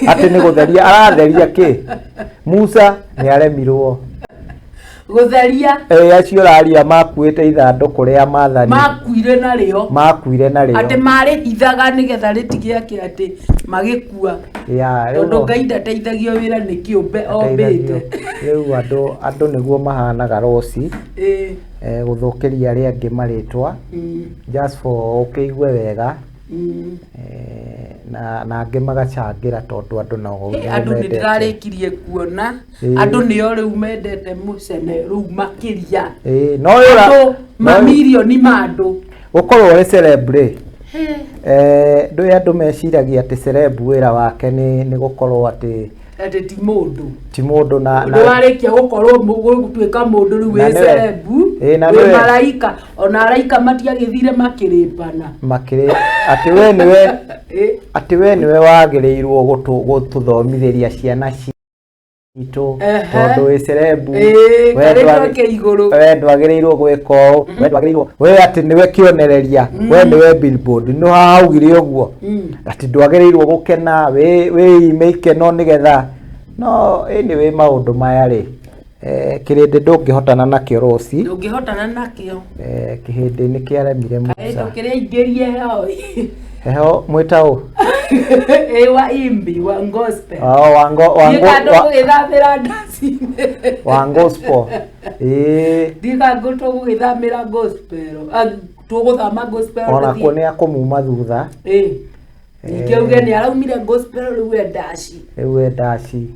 atĩ nĩ gũtheria aratheria kĩ? Musa nĩ aremirwo.
Gũtheria.
Acio ũraria makuĩte ithandũkũ rĩa maathani.
Makuire narĩo.
Makuire narĩo.
Atĩ marĩhithaga nĩgetha rĩtigĩake atĩ magĩkua. Tondũ Ngai ndateithagio wĩra nĩ kĩũmbe ombĩte.
Rĩu andũ nĩguo mahanaga Rũci. Gũthũkĩria arĩa angĩ marĩtwa. Just for ũkĩigue wega. Na angĩ magacangĩra tondũ andũ nao nĩ
andũ nĩ ndĩrarĩkirie kuona andũ nĩo rĩu mendete mũcene rĩu makĩria.
No andũ
mamirioni ma andũ.
Gũkorwo ũrĩ celeb rĩ, ndũĩ andũ meciragia atĩ celeb wĩra wake nĩ gũkorwo atĩ
atĩ ti mũndũ.
Ti mũndũ na
ũndũ warĩkia gũkorwo gũtuĩka mũndũ rĩu wĩ celeb, wĩ maraika, ona araika matiagĩthire makĩrĩpana.
Makĩrĩ atĩ we nĩwe atĩ we nĩwe wagĩrĩirwo gũtũthomithĩria ciana citũ tondũ wĩ celeb, we ndwagĩrĩirwo gwĩka ũũ, we ndwagĩrĩirwo, we atĩ nĩwe kĩonereria, we nĩwe billboard, nĩ haugire ũguo atĩ ndwagĩrĩirwo gũkena, wĩime ikeno nĩgetha no anyway maũndũ maya rĩ, kĩrĩndĩ ndũngĩhotana nakĩo Rũci.
Ndũngĩhotana nakĩo.
Kĩhĩndĩ nĩ kĩaremire Musa.
Ndũkĩrĩa ingĩrie heho.
Heho mwĩta ũ?
Wa imbi wa gospel.
Oh, wa
gũgĩthambĩra ndaci-inĩ.
Wa gospel.
Ndiga tũgũgĩthambĩra gospel. Tũgũthama gospel.
Ona kuo nĩ akũmuma thutha.
Ningĩ auge nĩ araumire gospel rĩu e ndaci.
Rĩu e ndaci.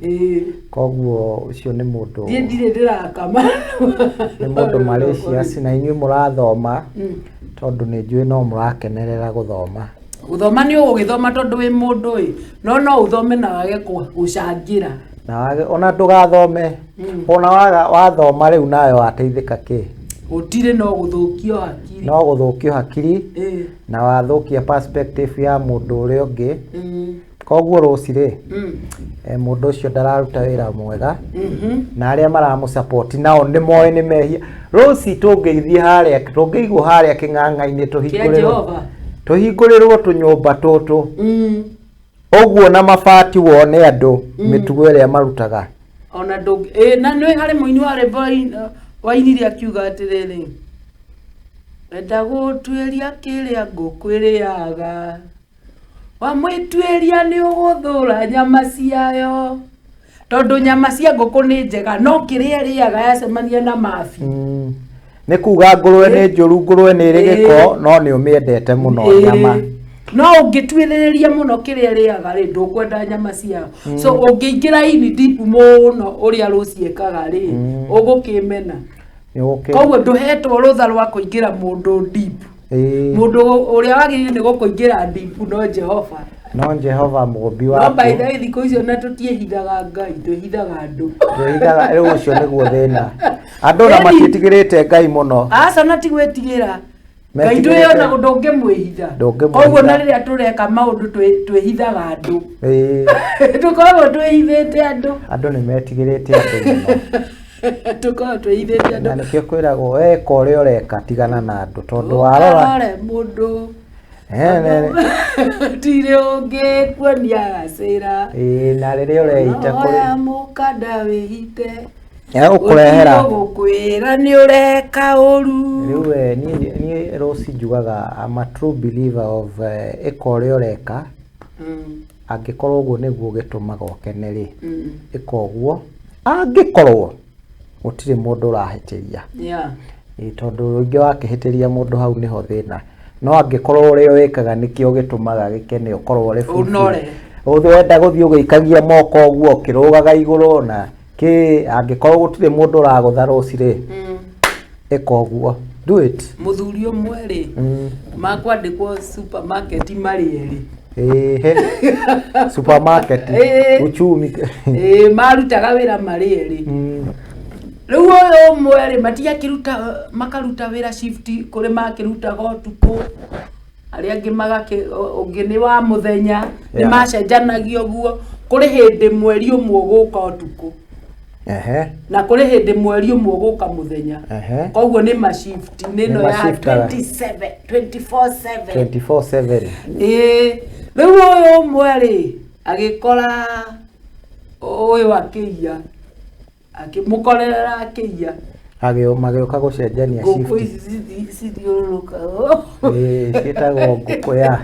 Koguo ũcio nĩ mũndũ.
Niĩ ndirĩ ndĩrakama.
Nĩ mũndũ malicious na inyuĩ mũrathoma tondũ nĩ njũĩ no mũrakenerera gũthoma.
Gũthoma nĩ ũgũgĩthoma tondũ wĩ mũndũ ĩ, no no ũthome na wage gũcangĩra.
Na wage ona ndũgathome. Ona wathoma rĩu nawe wateithĩka kĩ?
Gũtirĩ no gũthũkio hakiri.
No gũthũkio hakiri. Na wathũkia perspective ya mũndũ ũrĩa ũngĩ. Koguo Rũci rĩ, mũndũ ũcio ndararuta wĩra mwega. Na arĩa maramũsupport nao nĩ moĩ nĩ mehia. Rũci tũngĩthiĩ harĩa, tũngĩigwo harĩa kĩng'ang'a-inĩ tũhingũrĩrwo tũnyũmba tũtũ. Ũguo na mabati wone andũ mĩtugo ĩrĩa marutaga.
Ona na nĩ harĩ mũini wa rwĩmbo wainire akiuga atĩrĩrĩ, enda gũtuĩria kĩrĩa ngũkũ ĩrĩaga, wamwĩtuĩria nĩ ũgũthũra nyama ciayo, tondũ nyama cia ngũkũ nĩ njega no kĩrĩa ĩrĩaga yacemania na mabi.
Nĩ kuga ngũrwe nĩ njũru, ngũrwe nĩ ĩrĩ gĩko, no nĩ ũmĩendete mũno nyama.
No ũngĩtuĩrĩria mũno kĩrĩa ĩrĩaga rĩ, ndũkwenda nyama ciayo. So ũngĩingĩra ini deep mũno ũrĩa Rũci ekaga rĩ, ũgũkĩmena. Koguo ndũhetwo rũtha rwa kũingĩra mũndũ deep. Mũndũ ũrĩa wagĩrĩire nĩ gũkũingĩra deep no Jehova.
No Jehova mũũmbi waku.
No by the way thikũ icio na tũtiĩhithaga Ngai, twĩhithaga andũ.
Twĩhithaga, rĩu ũcio nĩguo thĩna. Andũ na matiĩtigĩrĩte Ngai mũno.
Aca na ti gwĩtigĩra. Ngai ndwĩona ndũngĩmwĩhitha. Koguo na rĩrĩa tũreka maũndũ twĩhithaga andũ. Tũkoragwo twĩhithĩte andũ.
Andũ nĩ metigĩrĩte andũ mũno.
Tũkoragwo twĩhithĩte andũ.
Na nĩkĩo kwĩragwo weka ũrĩa ũreka tigana na andũ tondũ warora
mũndũ tirĩ ũngĩkuonia gacĩra.
Na rĩrĩa ũreita
kũrĩ mũkanda wĩhite
ũkũrehera
gũkwĩra nĩ ũreka ũru.
Rĩu niĩ Rose njugaga I'm a true believer of ĩka ũrĩa ũreka. Angĩkorwo ũguo nĩguo gĩtũmaga ũkene rĩ, ĩka ũguo angĩkorwo gũtirĩ mũndũ ũrahĩtĩria. Tondũ rĩngĩ wakĩhĩtĩria mũndũ hau nĩho thĩna. No angĩkorwo ũrĩa wĩkaga nĩkĩo gĩtũmaga gĩkene ũkorwo ũrĩ
ũnore.
Wenda gũthiĩ ũgĩikagia moko ũguo ũkĩrũgaga igũrũ na kĩ angĩkorwo gũtirĩ mũndũ ũragũtha Rose rĩ, ĩka ũguo. Do it.
Mũthuri ũmwe rĩ, makwandĩkwo supermarket marĩ erĩ.
Supermarket uchumi.
Marutaga wĩra marĩ erĩ. Rĩu ũyũ ũmwe rĩ matiakĩruta makaruta wĩra shift kũrĩ makĩrutaga ũtukũ arĩa angĩ magakĩ ũngĩ nĩ wa mũthenya nĩ macenjanagia ũguo. Kũrĩ hĩndĩ mweri ũmwe ũgũka ũtukũ na kũrĩ hĩndĩ mweri ũmwe ũgũka mũthenya. Koguo nĩ ma shift nĩ ĩno ya 27 24/7
24/7.
Rĩu ũyũ ũmwe rĩ agĩkora ũyũ akĩiya akĩmũkorerera akĩiya
magĩũka gũcenjania shift.
Ngũkũ ici cithiũrũrũkaga.
Ciĩtagwo ngũkũ ya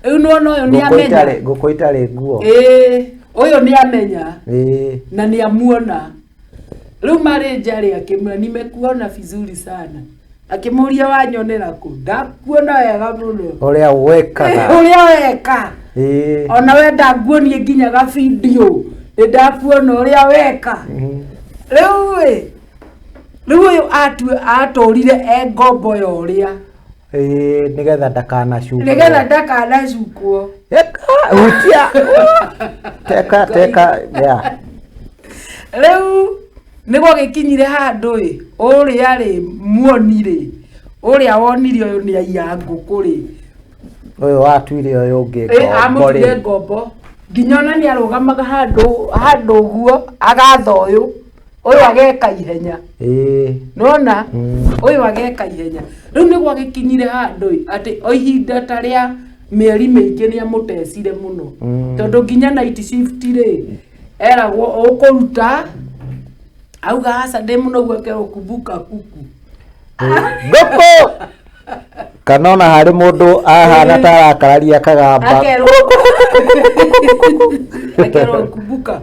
rĩu nĩwona ũyũ nĩ amenya
ngũkũ itarĩ nguo.
Ũyũ nĩ amenya na nĩ amuona. Rĩu marĩ nja rĩ akĩmwĩra nimekuona vizuri sana. Akĩmũria wanyonera kũ? Ndakuona wega mũno.
Ũrĩa wekaga.
Ũrĩa weka. Ona we ndaguonie nginya ga video. Nĩ ndakuona ũrĩa weka. Rĩu ĩ rĩu ũyũ atũrire e ngombo ya ũrĩa.
Nĩgetha ndakanacukwo.
Nĩgetha ndakanacukwo.
Hutia. Teka teka ya.
Rĩu nĩguo gĩkinyire handũ ĩ ũrĩa rĩ muoni rĩ ũrĩa wonire ũyũ nĩ aiya ngũkũ rĩ
ũyũ watuire ũyũ ũngĩ ngombo
amũtuire ngombo nginya ona nĩ arũgamaga handũ ũguo agatha ũyũ ũyũ ageka ihenya. Nĩwona ũyũ ageka ihenya. Rĩu nĩguo gĩkinyire handũ ĩ atĩ o ihinda ta rĩa mĩeri mĩingĩ nĩ amũtecire mũno tondũ nginya night shift rĩ eragwo ũkũruta auga aca ndĩ mũnogu akerwo kumbuka kuku
ngũkũ kana ona harĩ mũndũ ahana ta arakararia akagamba
akerwo kumbuka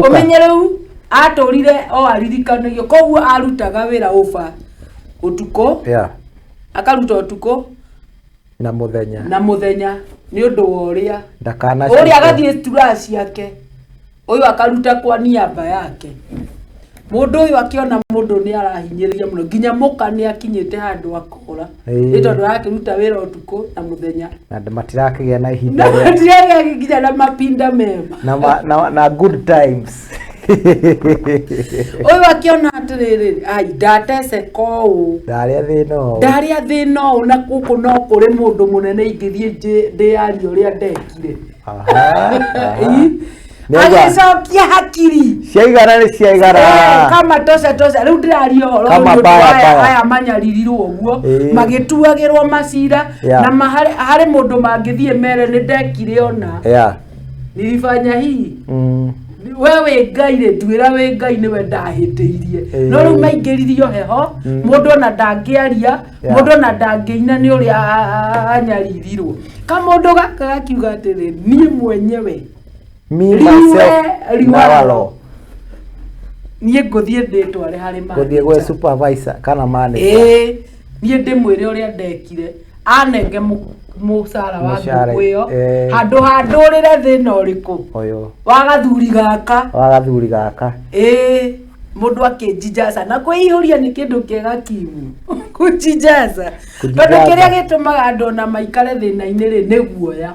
ũmenye rĩu atũrire o aririkanagio koguo arutaga wĩra ũba ũtukũ akaruta ũtukũ
na mũthenya
na mũthenya nĩ ũndũ wa ũrĩa ũrĩa agathiĩ tura ciake ũyũ akaruta kwa niaba yake. Mũndũ ũyũ akĩona mũndũ nĩ arahinyĩrĩria mũno nginya mũka nĩ akinyĩte handũ akora nĩ tondũ arakĩruta wĩra ũtukũ na mũthenya
na matirakĩgĩa na ihinda
rĩa matirakĩgĩa nginya na mapinda mema
na good times.
Ũyũ akĩona atĩrĩrĩ ai ndateceka ũũ
ndarĩa thĩna ũũ
ndarĩa thĩna ũũ na gũkũ no kũrĩ mũndũ mũnene ingĩthiĩ ndĩyarie ũrĩa ndekire. Agĩcokia hakiri
ciaigana nĩ ciaigana
kama tosha tosha. Rĩu ndĩraria ũhoro aya manyaririrwo ũguo magĩtuagĩrwo macira na harĩ mũndũ mangĩthiĩ mere nĩ ndekire ona nilifanya hii we wĩ Ngai rĩ nduĩra wĩ Ngai nĩwe ndahĩtĩirie. No rĩu maingĩririo heho mũndũ ona ndangĩaria mũndũ ona ndangĩina nĩ ũrĩa anyaririrwo. Kamũndũ gaka gakiuga atĩrĩ niĩ mwenyewe
me myself
riwaro niĩ ngũthiĩ ndĩtware harĩ manager
ngũthiĩ gwĩ supervisor kana manager
niĩ ndĩmwĩre ũrĩa ndekire anenge mũcara wa ngũkũ ĩyo handũ handũrĩre thĩna ũrĩkũ wa gathuri gaka mũndũ akĩnjijaca na kwĩihũria nĩ kĩndũ kĩega kimu kũnjijaca tondũ kĩrĩa gĩtũmaga andũ ona maikare thĩna-inĩ rĩ nĩ guoya.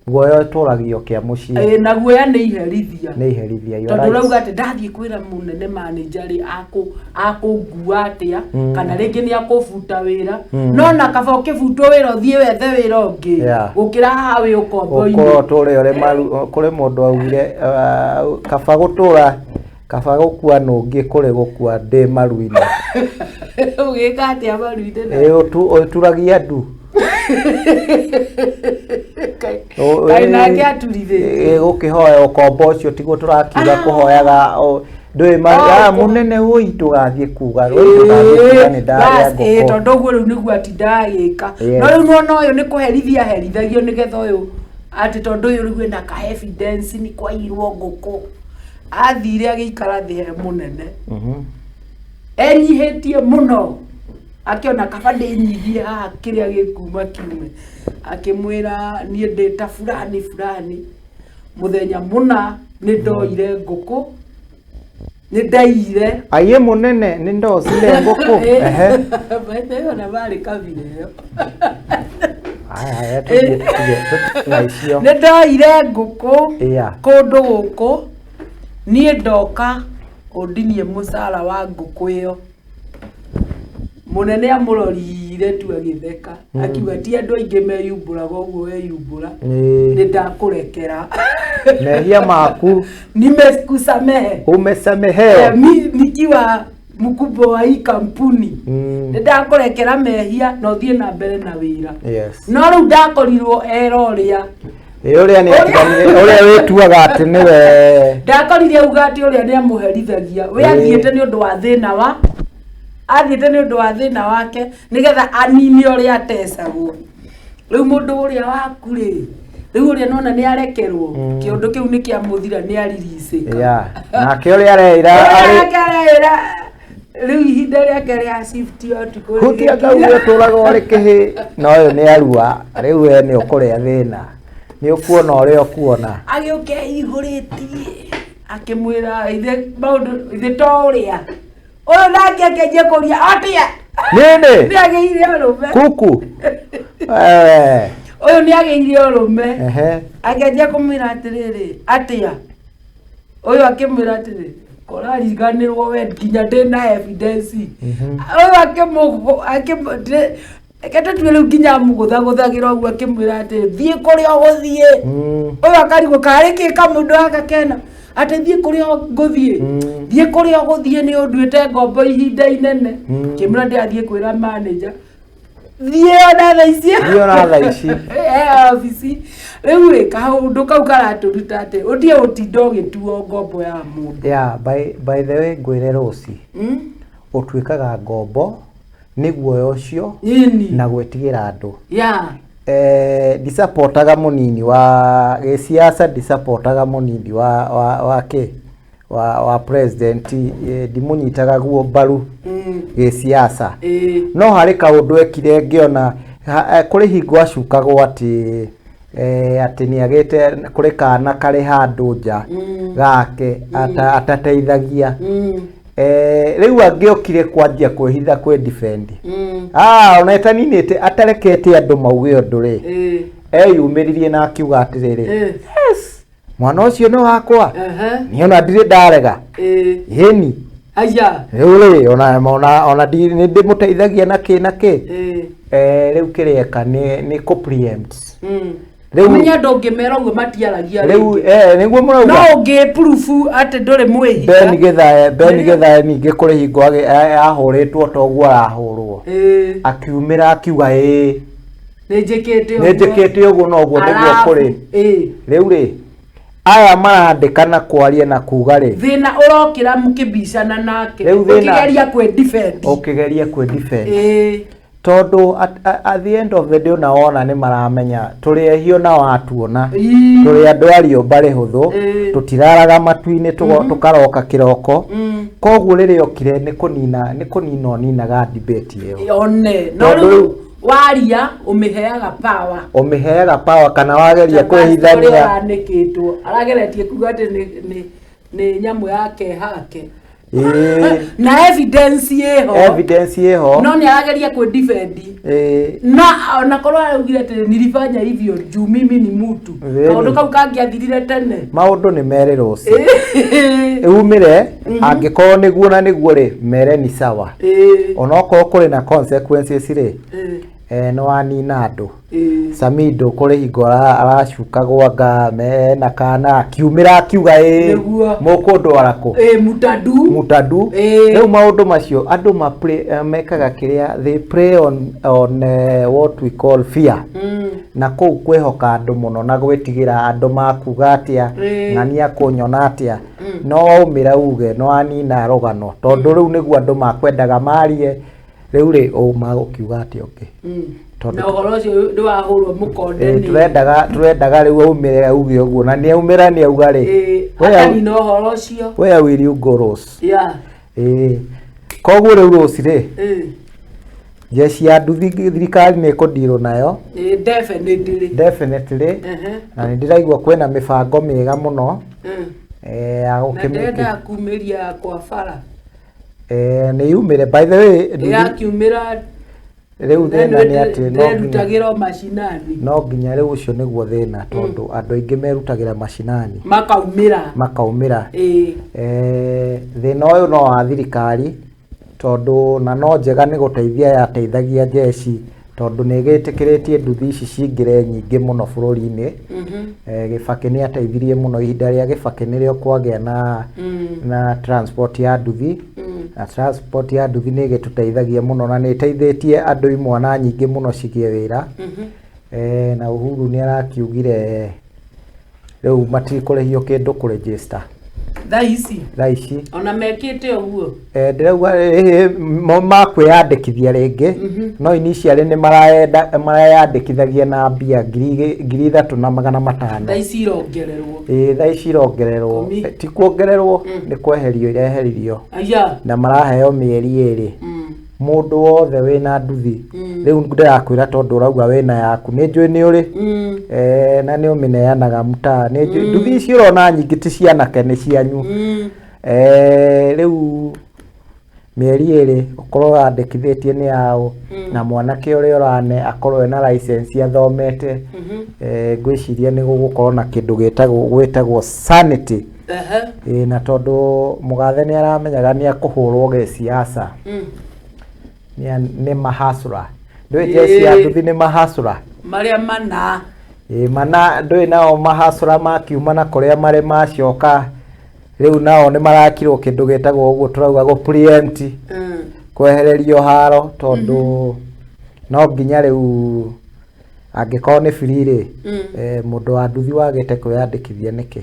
Guoya ũtũragio kĩa mũciĩ.
Ĩĩ, na guoya nĩ iherithia.
Nĩ iherithia, you are
Tondũ
right.
ũrauga atĩ ndathiĩ kwĩra mũnene manager rĩ, akũngua atĩa, kana rĩngĩ nĩ akũbuta wĩra. No na kaba ũkĩbutwo wĩra ũthiĩ wethe wĩra ũngĩ, gũkĩra haha wĩ ũkombo-inĩ.
Ũkorwo ũtũre ũrĩ maru, kũrĩ mũndũ augire, kaba gũtũra, kaba gũkua nũngĩ kũrĩ gũkua ndĩ maru-inĩ.
Ũgĩka atĩa maru-inĩ na?
Ĩĩ, ũturagia ndu.
Kaĩ nake aturithĩtie.
Ĩĩ, gũkĩhoya ũkombo ũcio tiguo tũrakiuga kũhoyaga, ndũĩ mũnene ũi ndũgathiĩ kuga, ũi ndũgathiĩ kuga nĩ ndarĩa ngũkũ.
Tondũ ũguo rĩu nĩguo atindaga agĩka. No rĩu nĩwona ũyũ nĩ kũherithia aherithagio nĩgetha ũyũ atĩ tondũ ũyũ rĩu ena ka evidence nĩ kwaiyirwo ngũkũ. Athire agĩikara thĩ he mũnene. Enyihĩtie mũno. Akĩona kaba ndĩnyihie haha kĩrĩa gĩkuma kiume. Akĩmwĩra niĩ ndĩ ta fulani fulani mũthenya mũna nĩ ndoire ngũkũ, nĩ ndaiyire.
Aiye mũnene nĩ ndocire ngũkũ. Ehe.
By the way, ona marĩ kabira ĩyo.
Aya, aya, tũthiĩ, tũthiĩ, tũthiĩ na icio.
Nĩ ndoire ngũkũ kũndũ gũkũ, niĩ ndoka ũndinie mũcara wa ngũkũ ĩyo. Mũnene amũrorire tu agĩtheka, akiuga ti andũ aingĩ meyumbũraga ũguo weyumbũra, nĩ ndakũrekera.
Mehia maku.
Nimekusamehe.
Umesamehewa.
Nikiwa mkubwa wa hii kampuni. Nĩ ndakũrekera mehia na ũthiĩ na mbere na wĩra. No rĩu ndakorirwo era ũrĩa.
Ĩ, ũrĩa nĩ atiganire, ũrĩa wĩtuaga atĩ nĩwe.
Ndakorire auga atĩ ũrĩa nĩ amũherithagia. We athiĩte nĩ ũndũ wa thĩna wa, athiĩte nĩ ũndũ wa thĩna wake nĩgetha anine ũrĩa atecagwo. Rĩu mũndũ ũrĩa waku rĩ, rĩu ũrĩa nona nĩ arekerwo, kĩũndũ kĩu nĩ kĩamũthira, nĩ aririsĩka.
Yeah. Nake ũrĩa areira,
Ũrĩa
arĩ
nake areira, rĩu ihinda rĩake rĩa shift ya ũtukũ
Hutia
rĩgĩkinya.
kau ũtũraga ũrĩ kĩhĩ. Na ũyũ nĩ arua, rĩu we nĩ ũkũrĩa thĩna. Nĩ ũkuona ũrĩa ũkuona.
Agĩũka eihũrĩtie, akĩmwĩra ithe maũndũ, ithe to ũrĩa. Ũyũ nake akĩanjia kũria, atĩa?
Nini?
Nĩ agĩire ũrũme.
Kuku.
Ũyũ nĩ agĩire ũrũme. Akĩanjia kũmwĩra atĩrĩrĩ, atĩa? Ũyũ akĩmwĩra atĩrĩ, kũrariganĩrwo we nginya ndĩna evidence. Ũyũ reke tũtue rĩu nginya amũgũthagũthagĩra ũguo akĩmwĩra atĩrĩ, thiĩ kũrĩa ũgũthiĩ. Ũyũ akarigwo karĩ kĩ kamũndũ gaka kena, atĩ thiĩ kũrĩa ngũthiĩ. Thiĩ kũrĩa ũgũthiĩ nĩ ũnduĩte ngombo ihinda inene. Kĩmwĩra ndĩrathiĩ kwĩra manager. Thiĩ ona thaa ici.
Thiĩ ona thaa ici.
Obici. Rĩu rĩ, kaũndũ kau karatũruta atĩ ũtige gũtinda ũgĩtuo ngombo ya mũndũ.
Yeah, by the way, ngwĩre Rose. Ũtuĩkaga ngombo nĩ guoya ũcio na gwĩtigĩra andũ. Ndisapotaga mũnini wa gĩsiasa, ndisapotaga mũnini wa kĩ? Wa president, ndimũnyitaga guo mbaru gĩsiasa. No harĩ kaũndũ ekire ngĩona, kũrĩ hingo acukagwo atĩ nĩagĩte kũrĩ kana karĩ handũ nja gake atateithagia. Rĩu angĩokire kwanjia kwĩhitha kwĩ defend. Ona etaninĩte atarekete andũ mauge ũndũ rĩ. Eyumĩririe na akiuga atĩrĩrĩ, Yes, mwana ũcio nĩ wakwa. Niĩ ona ndirĩ ndarega. Ĩni.
Aya.
Rĩu rĩ, ona nĩ ndĩmũteithagia na kĩ na kĩ. Rĩu kĩrĩa eka nĩ kũ preempt. Rĩu
Menya andũ ũngĩmera ũguo matiaragia
Rĩu,
rĩngĩ.
nĩguo mũrauga.
No ũngĩ proof atĩ ndũrĩ mwĩhia.
Ben Githae, Ben Githae ningĩ kũrĩ hingo ahũrĩtwo ta ũguo arahũrwo. Akiumĩra akiuga ĩĩ.
Nĩ njĩkĩte
Nĩ
ũguo.
njĩkĩte ũguo na ũguo nĩguo
Arabu,
kũrĩ. Rĩu rĩ, aya marandĩka na kwaria na kuga rĩ.
Thĩna ũrokĩra mũkĩbicana nake.
Rĩu thĩna
Ũkĩgeria kwĩ defend.
Ũkĩgeria kwĩ defend. Tondũ at the end of the day ona wona nĩ maramenya tũrĩ ehio na watuona. Tũrĩ andũ a rĩũmba rĩhũthũ. Tũtiraraga matu-inĩ tũkaroka kĩroko. Koguo rĩrĩa okire nĩ kũnina, nĩ kũnina oninaga debate ĩyo.
One. No
Tondũ
rĩu
rĩu
waria ũmĩheaga power.
Ũmĩheaga power kana wageria
Ta pastor
kwĩhithania.
ũrĩa ũranĩkĩtwo. Arageretie kuga atĩ nĩ nyamũ yake hake.
Ĩĩ.
Na evidence ĩho.
Evidence ĩho.
No nĩ arageria kwĩ defend. Na onakorwo araugire atĩ nilifanya hivyo juu mimi ni mutu.
Really?
Kaũndũ kau kangĩathirire tene.
Maũndũ nĩ mere rũciũ ĩumĩre, angĩkorwo nĩguo na nĩguo rĩ, mere ni sawa. Onokorwo kũrĩ na consequences rĩ, nĩ wanina andũ. Samido kũrĩ hingo aracukagwo anga mena kana akiumĩra akiuga ĩ
Nĩguo.
mũkũndwara kũ.
Ĩĩ, mutadu.
Mutadu. Rĩu maũndũ macio andũ mekaga kĩrĩa they prey on what we call fear. Na kũu kwĩhoka andũ mũno na gwĩtigĩra andũ makuga atĩa, ng'ania kũnyona atĩa, no waumĩra uge no wanina rũgano tondũ rĩu nĩguo andũ makwendaga marie. Rĩu rĩ magũkiuga atĩa ũngĩ? Tondũ
Na ũhoro ũcio nĩ wahũrwo mũkonde nĩ
tũrendaga rĩu aumĩre auge ũguo, na nĩ aumĩra nĩ auga rĩ,
akanina ũhoro ũcio.
Where will you go, Rose?
Yeah.
Koguo rĩu Rose rĩ, jeshi ya nduthi thirikari nĩ ĩkũndirwo nayo.
Definitely.
Definitely. Na nĩ ndĩraigua kwĩna mĩbango mĩega mũno ya
Na
gũkĩmĩki.
ndĩrenda kumĩria kwa bara.
Nĩ yumĩre by the way nduthi.
Ĩrakiumĩra.
Rĩu thĩna nĩ atĩ no nginya
Ndĩrerutagĩra o macinani.
No nginya rĩu ũcio nĩguo thĩna tondũ andũ aingĩ merutagĩra macinani.
Makaumĩra.
Makaumĩra. Thĩna ũyũ no wa thirikari tondũ na no njega nĩ gũteithia yateithagia jeshi tondũ nĩ ĩgĩtĩkĩrĩtie nduthi ici cingĩre nyingĩ mũno bũrũri-inĩ. Gĩbakĩ nĩ ateithirie mũno ihinda rĩa Gĩbakĩ nĩrĩo kwagĩa na transport ya nduthi. Na transport ya nduthi nĩ ĩgĩtũteithagia mũno na nĩ ĩteithĩtie andũ imwana nyingĩ mũno cigĩe wĩra. Na Uhuru nĩ arakiugire rĩu matikũrĩhio kĩndũ kũregister.
Thaa ici?
Thaa ici.
Ona mekĩte ũguo?
Ndĩrauga makwĩyandĩkithia rĩngĩ, no initially nĩ mareyandĩkithagia na mbia 3500.
Thaa ici irongererwo.
Ĩĩ, thaa ici irongererwo.
Kũmi.
Ti kuongererwo, nĩ kweherio ireheririo.
Aya.
Na maraheo mĩeri 2. Mũndũ wothe wĩna nduthi, rĩu ndĩrakwĩra tondũ ũrauga wĩna yaku, nĩ njũĩ nĩ ũrĩ. Na nĩ ũmĩneanaga mũtaa, nĩ njũĩ nduthi ici ũrona nyingĩ ti cianake nĩ cianyu. Rĩu mĩeri 2 ũkorwo wandĩkithĩtie nĩ yaũ, na mwanake ũrĩa ũrane akorwo ena license athomete. Ngwĩciria nĩ gũgũkorwo na kĩndũ gwĩtagwo sanity. Na tondũ mũgathe nĩ aramenyaga nĩ akũhũrwo gĩsiasa. Nĩ mahasura. Ndũĩ jeshi ya nduthi nĩ mahasura?
Marĩa mana.
Mana ndũĩ nao mahasura makiuma na kũrĩa marĩ macoka. Rĩu nao nĩ marakirwo kĩndũ gĩtagwo ũguo tũrauga gũ preempt. Kwehererio haro tondũ no nginya rĩu angĩkorwo nĩ free rĩ, mũndũ wa nduthi wagĩte kwĩyandĩkithia nĩkĩ?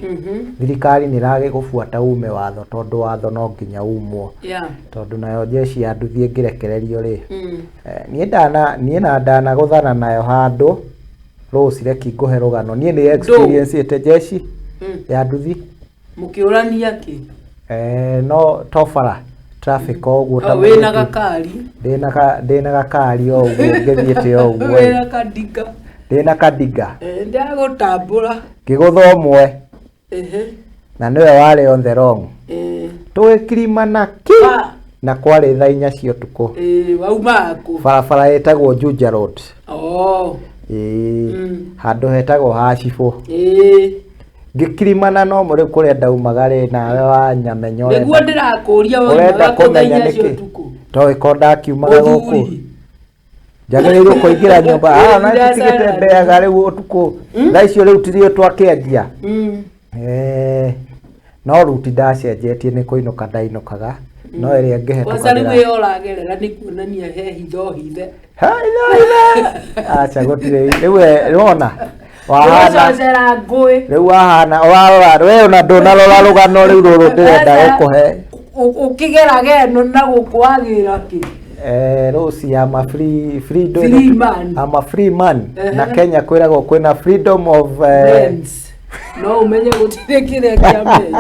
Thirikari nĩ ĩragĩgũbuata ume watho tondũ watho no nginya umwo. Tondũ nayo jeshi ya nduthi ĩngĩrekererio rĩ, niĩ na ndanagũthana nayo handũ Rose reki ngũhe rũgano. Niĩ nĩ experience ĩte jeshi ya nduthi.
Mũkĩũrania kĩ?
No to bara traffic o ũguo ta
O, wĩna
mũndũ.
gakari.
Ndĩna gakari o ũguo ngĩthiĩte o ũguo.
Wĩna kadinga.
Ndĩna kadinga.
Ndagũtambũra.
Ngĩgũtha ũmwe. Na nĩwe warĩ on the wrong. Tũgĩkirimana ki. Na kwarĩ thaa inya cia ũtukũ.
Wauma kũ?
Barabara ĩtagwo Juja Road. Handũ hetagwo Hacibũ. Ngĩkirimana no mũrĩ kũrĩa ndaumaga rĩ, nawe wanyamenya ũrenda.
Nĩguo ndĩrakũria waumaga
Ũrenda
kũ thaa
kũmenya
inya cia
nĩkĩ?
ũtukũ?
Toĩ ko ndakiumaga gũkũ.
Mũthuri.
Njagĩrĩirwo kũingĩra nyũmba. Na
Ndĩracara.
tũtigĩtembeaga rĩu ũtukũ. Thaa icio rĩu tirio twakĩanjia. No ruti ndacenjetie nĩ kũinũka ndainũkaga. No ĩrĩa ngĩhetũkagĩra.
Kwanza rĩu ĩyo ũragerera nĩ kuonania he hitho hithe.
He hitho hithe. Aca gũtirĩ. Rĩu we, nĩwona? Wahana.
Ũgũcocera ngũĩ.
Rĩu wahana, ũrarora, we ona ndũnarora rũgano rĩu rũrũ ndĩrenda
Aca.
gũkũhe.
Ũkĩgeraga ĩno na gũkũ wagĩra kĩ?
Rose, I'm a free, free,
Free man.
I'm a free man. Na Kenya kwĩragwo kwĩna freedom of
Friends. No ũmenye gũtirĩ kĩrĩa kĩa meni.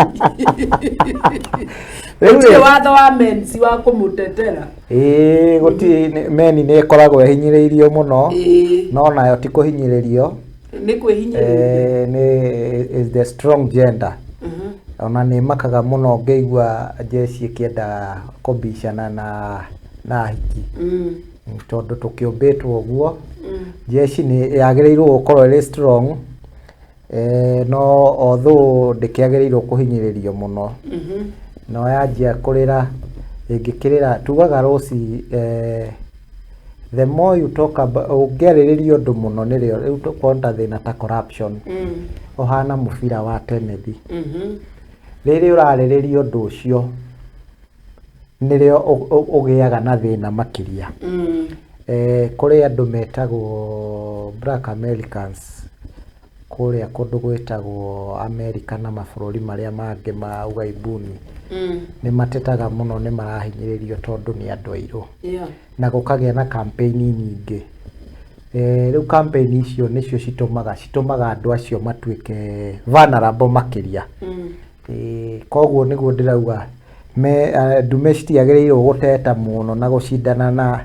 Rĩu
Gũtirĩ
rĩ-
watho wa men's wa kũmũtetera.
Ĩĩ, gũtirĩ, meni nĩ ĩkoragwo ĩhinyĩrĩirio mũno. No nayo ti kũhinyĩrĩrio.
Nĩ kwĩhinyĩrĩria.
Nĩ is the strong gender. Ona nĩ makaga mũno ngĩigua jeshi ĩkĩenda kũbicana na ahiki. Tondũ tũkĩũmbĩtwo ũguo, jeshi nĩ yagĩrĩirwo gũkorwo ĩrĩ strong, no although ndĩkĩagĩrĩirwo kũhinyĩrĩrio mũno. No yanjia kũrĩra, ĩngĩkĩrĩra tugaga Rũci, the more you talk about, ũngĩarĩrĩria ũndũ mũno nĩrĩo rĩu tũkuona thĩna ta corruption, ũhana mũbira wa tenethi. Rĩrĩa ũrarĩrĩria ũndũ ũcio nĩrĩo ũgĩaga na thĩna makĩria. Kũrĩ andũ metagwo Black Americans kũrĩa kũndũ gwĩtagwo America na mabũrũri marĩa mangĩ ma ughaibuni, nĩ matetaga mũno nĩ marahinyĩrĩrio tondũ nĩ andũ airũ. Na gũkagĩa na campaign nyingĩ. Rĩu campaign icio nĩcio citũmaga andũ acio matuĩke vulnerable makĩria. Koguo nĩguo ndĩrauga ndume citiagĩrĩirwo gũteta mũno na gũcindana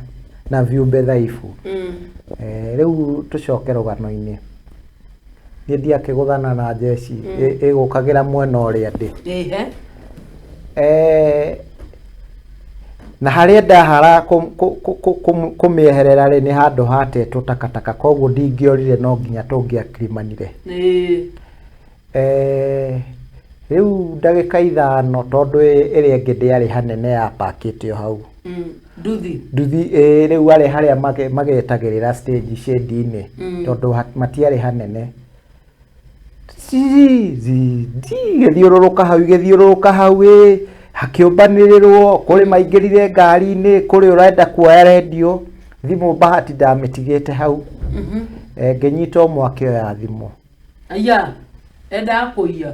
na viumbe dhaifu. Rĩu tũcoke rũgano-inĩ. Niĩ ndiakĩgũthana na jeshi ĩgũkagĩra mwena ũrĩa ndĩ. Na harĩa ndahara kũmĩeherera rĩ, nĩ handũ hatetwo takataka, koguo ndingĩorire no nginya tũngĩakirimanire. Rĩu ndagĩka 5 tondũ ĩrĩa ĩngĩ ndĩarĩ hanene yapakĩte o hau.
Nduthi.
Nduthi, rĩu arĩ harĩa magetagĩrĩra stage shade-inĩ, tondũ matiarĩ hanene. Igĩthiũrũrũka hau, igĩthiũrũrũka hau, hakĩũmbanĩrĩrwo, kũrĩ maingĩrire ngari-inĩ, kũrĩ ũrenda kuoya rendio, thimũ bahati ndamĩtigĩte hau. Ngĩnyita ũmwe akĩoya thimũ.
Aya, endaga kũiya.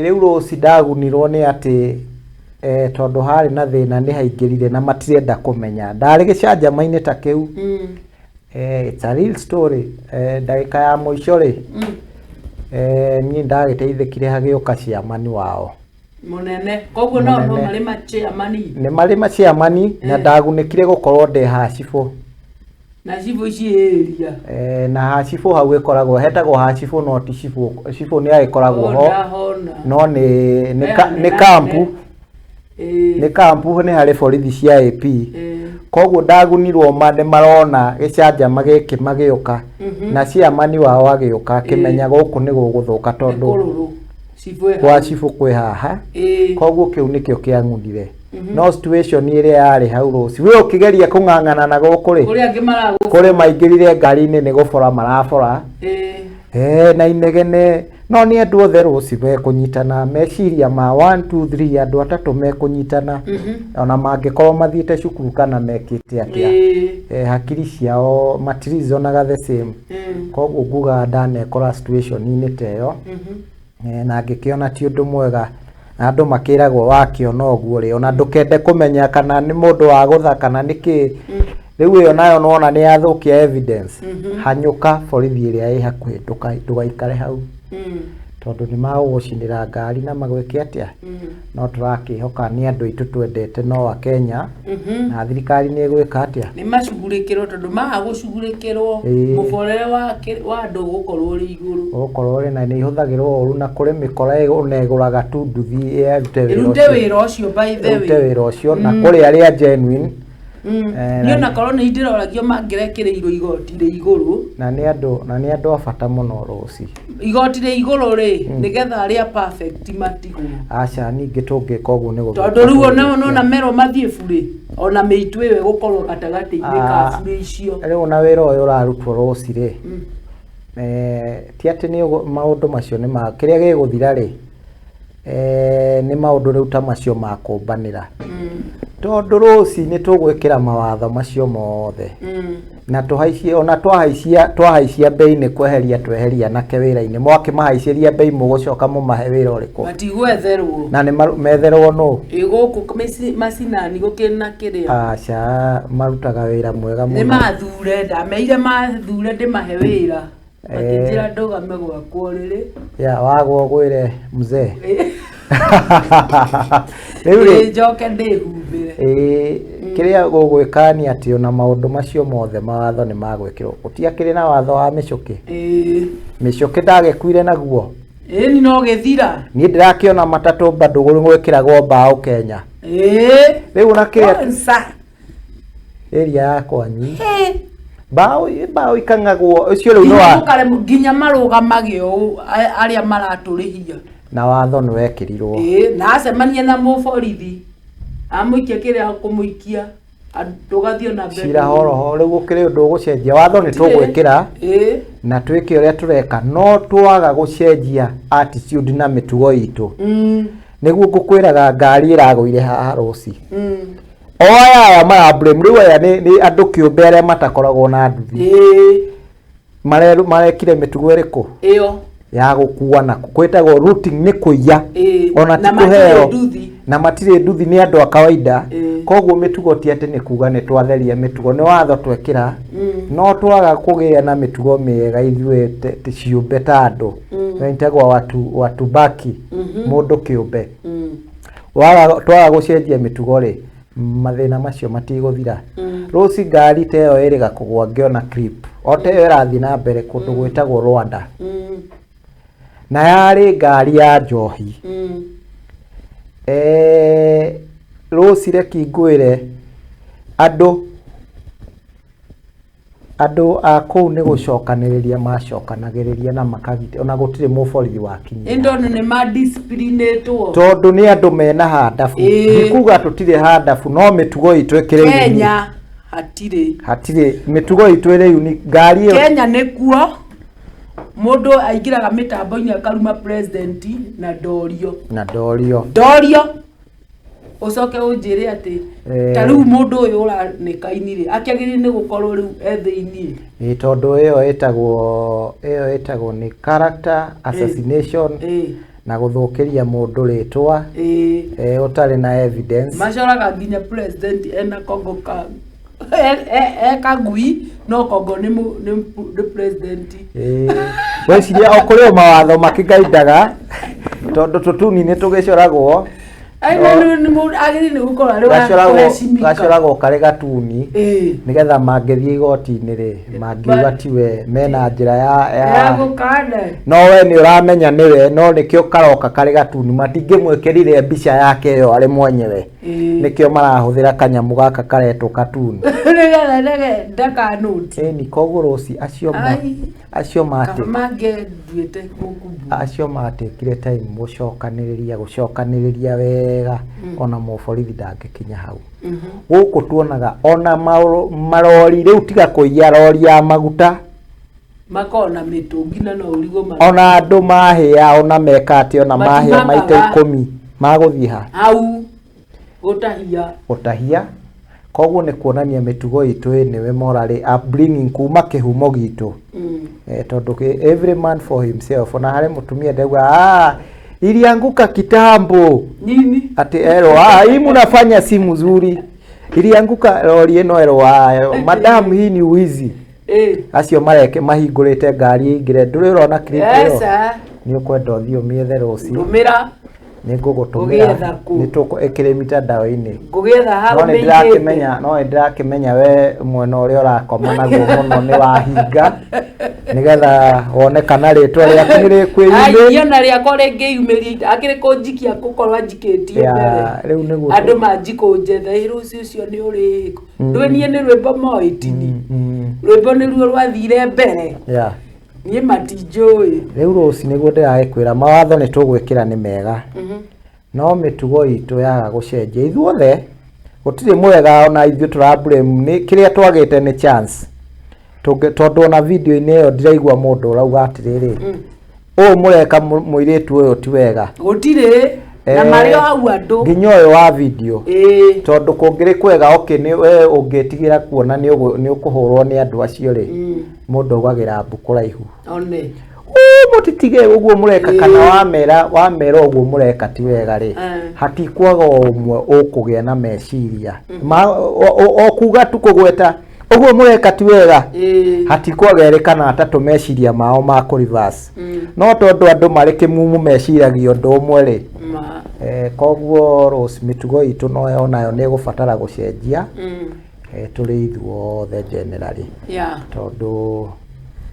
Rĩu Rũci ndagunirwo nĩ atĩ tondũ harĩ na thĩna nĩ haingĩrire na matirenda kũmenya. Ndarĩ gĩcanjama-inĩ ta kĩu. It's a real story. Ndagĩka ya mũico rĩ, niĩ ndagĩteithĩkire hagĩũka chairman wao.
Mũnene. Koguo no marĩ ma chairman.
Nĩ marĩ ma chairman na ndagunĩkire gũkorwo ndĩ hacibũ.
Na cibũ ici area.
Na hacibũ hau ĩkoragwo, hetagwo hacibũ no ti cibũ. Cibũ nĩ agĩkoragwo ho. No nĩ kampu. Nĩ kampu nĩ harĩ borithi cia AP. Koguo ndagunirwo ma nĩ marona gĩcanjama gĩkĩ magĩũka. Na chairman wao agĩũka akĩmenya gũkũ nĩ gũgũthũka tondũ kwa cibũ kwĩ haha. Koguo kĩu nĩkĩo kĩang'unire. No situation ĩrĩa yarĩ hau Rũci, we ũkĩgeria kũng'ang'ana na gũkũ rĩ, kũrĩ maingĩrire ngari-inĩ nĩ gũbora marabora. Na inegene. No nĩ andũ othe Rũci mekũnyitana, meciria ma 1 2 3 andũ atatũ mekũnyitana. Ona mangĩkorwo mathiĩte cukuru kana mekĩte atĩa. Hakiri ciao matirizonaga the same. Koguo nguga ndanekora situation-inĩ ta ĩyo. Na ngĩkĩona ti ũndũ mwega. Na andũ makĩragwo wakĩona ũguo rĩ, ona ndũkende kũmenya kana nĩ mũndũ wa gũtha kana nĩ kĩ. Rĩu ĩyo nayo nĩwona nĩ yathũkia evidence. Hanyũka borithi ĩrĩa ĩ hakuhĩ, ndũgaikare hau. Tondũ nĩ magũgũcinĩra ngari na magwĩke atĩa. No tũrakĩhoka nĩ andũ aitũ twendete no a Kenya. Na thirikari nĩ ĩgwĩka atĩa?
Nĩ macugurĩkĩrwo tondũ maga gũcugurĩkĩrwo mũborere wa andũ ũgũkorwo ũrĩ igũrũ.
Ũgũkorwo ũrĩ na nĩ ihũthagĩrwo ũru na kũrĩ mĩkora ona ĩgũraga tu nduthi ĩrute wĩra
Ĩrute wĩra ũcio by the way.
Ĩrute wĩra ũcio na kũrĩ arĩa genuine.
Niĩ ona korwo nĩ ndĩroragio mangĩrekereirio igoti rĩ igũrũ.
Na nĩ andũ a bata mũno Rũci.
Igoti rĩ igũrũ rĩ, nĩgetha arĩa perfect matigwo.
Aca, ningĩ tũngĩka ũguo nĩ gũthũka.
Tondũ rĩu ona merwo mathiĩ burĩ, ona mĩitũ ĩyo ĩgũkorwo gatagatĩ-inĩ ka burĩ icio.
Rĩu ona wĩra ũyũ ũrarutwo Rũci rĩ, ti atĩ nĩ maũndũ macio nĩ ma kĩrĩa gĩgũthira rĩ, nĩ maũndũ rĩu ta macio ma kũmbanĩra. Tondũ Rũci nĩ tũgwĩkĩra mawatho macio mothe. Na tũhaicie, ona twahaicia bei nĩ kweheria tweheria nake wĩra-inĩ. Mwakĩmahaicĩria bei mũgũcoka mũmahe wĩra ũrĩkũ?
Matigwetherwo.
Na nĩ metherwo nũ?
Ĩ gũkũ macinani gũkĩrĩ na kĩrĩa.
Aca, marutaga wĩra mwega mũno.
Nĩ mathure, ndameire mathure ndĩmahe wĩra. Makĩnjĩra ndũgame gwakwa ũrĩrĩ.
Ya, wagwo ũgwĩre mzee.
Rĩu rĩ, njoke ndĩhumbĩre.
Kĩrĩa gũgwĩka nĩ atĩ ona maũndũ macio mothe mawatho nĩ magwĩkĩrwo. Gũtiakĩrĩ na watho wa mĩcũkĩ. Mĩcũkĩ ndagĩkuire naguo.
Ĩni no gĩthira.
Niĩ ndĩrakĩona matatũ bado gwĩkĩragwo mbaũ Kenya.
Ĩĩ.
Rĩu na kĩrĩa
Kwanza.
Area ya kwanyu. Mbaũ mbaũ ikang'agwo ũcio rĩu nĩ
Nginya
wa
nginya marũgamage ũũ arĩa maratũrĩhia.
Na watho nĩ wekĩrirwo.
Ĩĩ, na acemania na mũborithi amũikia kĩrĩa akũmũikia, tũgathiĩ na mbere.
Cira horoho rĩu gũkĩrĩ ũndũ ũgũcenjia watho nĩ tũgwĩkĩra na twĩke ũrĩa tũreka no twaga gũcenjia attitude na mĩtugo itũ. Nĩguo ngũkwĩraga ngari ĩragũire haha rũci. O aya aya mara blame rĩu aya nĩ andũ kĩũmbe arĩa matakoragwo na nduthi. Marekire mĩtugo ĩrĩkũ?
Ĩyo.
Ya gũkua na kwĩtagwo routing nĩ kũiya. Ona ti
Na matirĩ
kũheo.
nduthi.
Na matirĩ nduthi nĩ andũ a kawaida. Koguo mĩtugo ti atĩ nĩ kuga nĩ twatheria mĩtugo, nĩ watho twekĩra. No twaga kũgĩa na mĩtugo mĩega ithuĩ ciũmbe ta andũ. Ĩtagwo watu baki, mũndũ kĩũmbe. Twaga gũcenjia mĩtugo rĩ, mathĩna macio matigũthira. Rũci ngari ta ĩyo ĩrĩga kũgwa ngĩona clip. O ta ĩyo ĩrathiĩ na mbere kũndũ gwĩtagwo Rwanda. Na yarĩ ngari ya njohi. Rũci reke ngwĩre andũ a kũu nĩ gũcokanĩrĩria macokanagĩrĩria na makagitĩra, ona gũtirĩ mũborithi wakinyire.
Ĩ tondũ nĩ ma-disciplinĩtwo.
Tondũ nĩ andũ mena handabu. Ndikuga tũtirĩ handabu, no mĩtugo itũ ĩkĩrĩ unique.
Kenya hatirĩ.
Hatirĩ. Mĩtugo itũ ĩrĩ unique. Ngari ĩyo
Kenya nĩkuo mũndũ aingĩraga mĩtambo-inĩ akaruma president na ndorio.
Na ndorio.
Ndorio. Ũcoke ũnjĩre atĩ ta rĩu mũndũ ũyũ ũranĩkaini rĩ, akĩagĩrĩire nĩ gũkorwo rĩu e thĩiniĩ.
Ĩ, tondũ ĩyo ĩtagwo nĩ character assassination na gũthũkĩria mũndũ rĩtwa, ũtarĩ na evidence.
Macoraga nginya president ena kongo ka e kagui, no kongo nĩ president.
Weciria o kũrĩ o mawatho makĩgaindaga tondũ tũtuni nĩ tũgĩcoragwo.
Ai, na nĩ mũndũ agĩrĩire nĩ gũkorwo arĩ wa kũheshimika.
Gacoragwo karĩ gatuni nĩgetha mangĩthiĩ igoti-inĩ rĩ, mangiuga tiwe, mena njĩra
Ya gũkana.
No we nĩ ũramenya nĩwe, no nĩkĩo karoka karĩ gatuni, matingĩmwĩkĩrire mbica yake ĩyo arĩ mwenyewe. Nĩkĩo marahũthĩra kanyamũ gaka karetwo katuni.
Nĩgetha ndakanũti.
Ĩni, koguo rũci
Ai.
acio mate-
Kaba mangĩnduĩte gũkũ.
Acio matekire time gũcokanĩrĩria wega, ona mũborithi ndangĩkinya hau. Gũkũ tuonaga ona marori rĩu tiga kũiya rori ya maguta.
Makoragwo na mĩtũngi na no ũrigwo
Ona andũ mahĩa, ona meka atĩa, ona mahĩa maita
Matimakaga.
10 magũthiĩ ha?
Hau gũtahia.
Gũtahia. Koguo nĩ kuonania mĩtugo itũ nĩwe morally upbringing kuma kĩhumo gitũ. Tondũ every man for himself, ona harĩ mũtumia ndauga, ilianguka kitambo.
Nini?
Ati erwo, hii mnafanya si mzuri. Ilianguka lori ĩno erwo, madam hii ni wizi. Acio mareke mahingũrĩte ngari ĩingĩre, ndũrĩ ũrona clip ĩyo?
Esa.
Nĩ ũkwenda ũthiĩ ũmĩethe rũciũ.
Ndũmĩra.
Nĩ ngũgũtũmĩra.
Ngũgĩetha kũ?
Nĩ tũkũ ĩkĩrĩ mitandao-inĩ.
Ngũgĩetha hau
No nĩ
mĩigĩte.
ndĩrakĩmenya, no nĩ ndĩrakĩmenya we mwena ũrĩa ũrakoma naguo mũno nĩ wahinga. Nĩgetha wone kana rĩtwa rĩaku nĩ rĩkwĩyumĩria.
Ai, niĩ ona rĩakwa rĩngĩyumĩria, akĩrĩ kũnjikia gũkorwo anjikĩtie
Ya,
mbere.
rĩu nĩguo
Andũ manjikũnjetha, ĩ rũciũ ũcio nĩ ũrĩkũ. Ndũĩ niĩ nĩ rwĩmbo moĩtini. Rwĩmbo nĩruo rwathire mbere. Niĩ matinjũĩ.
Rĩu rũciũ nĩguo ndĩragĩkwĩra mawatho nĩ tũgwĩkĩra nĩ mega. No mĩtugo itũ yaga gũcenjia ithuothe gũtirĩ mwega ona ithuĩ tũra blame nĩ kĩrĩa twagĩte nĩ chance. Tondũ ona video-inĩ ĩyo ndiraigua mũndũ ũrauga atĩrĩrĩ, ũũ mũreka mũirĩtu ũyũ ti wega.
Gũtirĩ. Na marĩ o hau andũ.
Nginya ũyũ wa video. Tondũ kũngĩrĩ kwega, okay, nĩ we ũngĩtigĩra kuona nĩ ũkũhũrwo nĩ andũ acio rĩ, mũndũ augagĩra mbu kũraihu.
One.
Ũ, mũtitige ũguo mũreka kana wamera ũguo mũreka ti wega rĩ, hatikwaga o ũmwe ũkũgĩa na meciria. O kuga tu kũgweta ũguo mũreka ti wega, hatikwaga erĩ kana atatũ meciria mao ma kũ reverse. No tondũ andũ marĩ kĩmumu meciragia ũndũ ũmwe rĩ, koguo Rose, mĩtugo itũ no onayo nĩ ĩgũbatara gũcenjia, tũrĩ ithuothe generally. Tondũ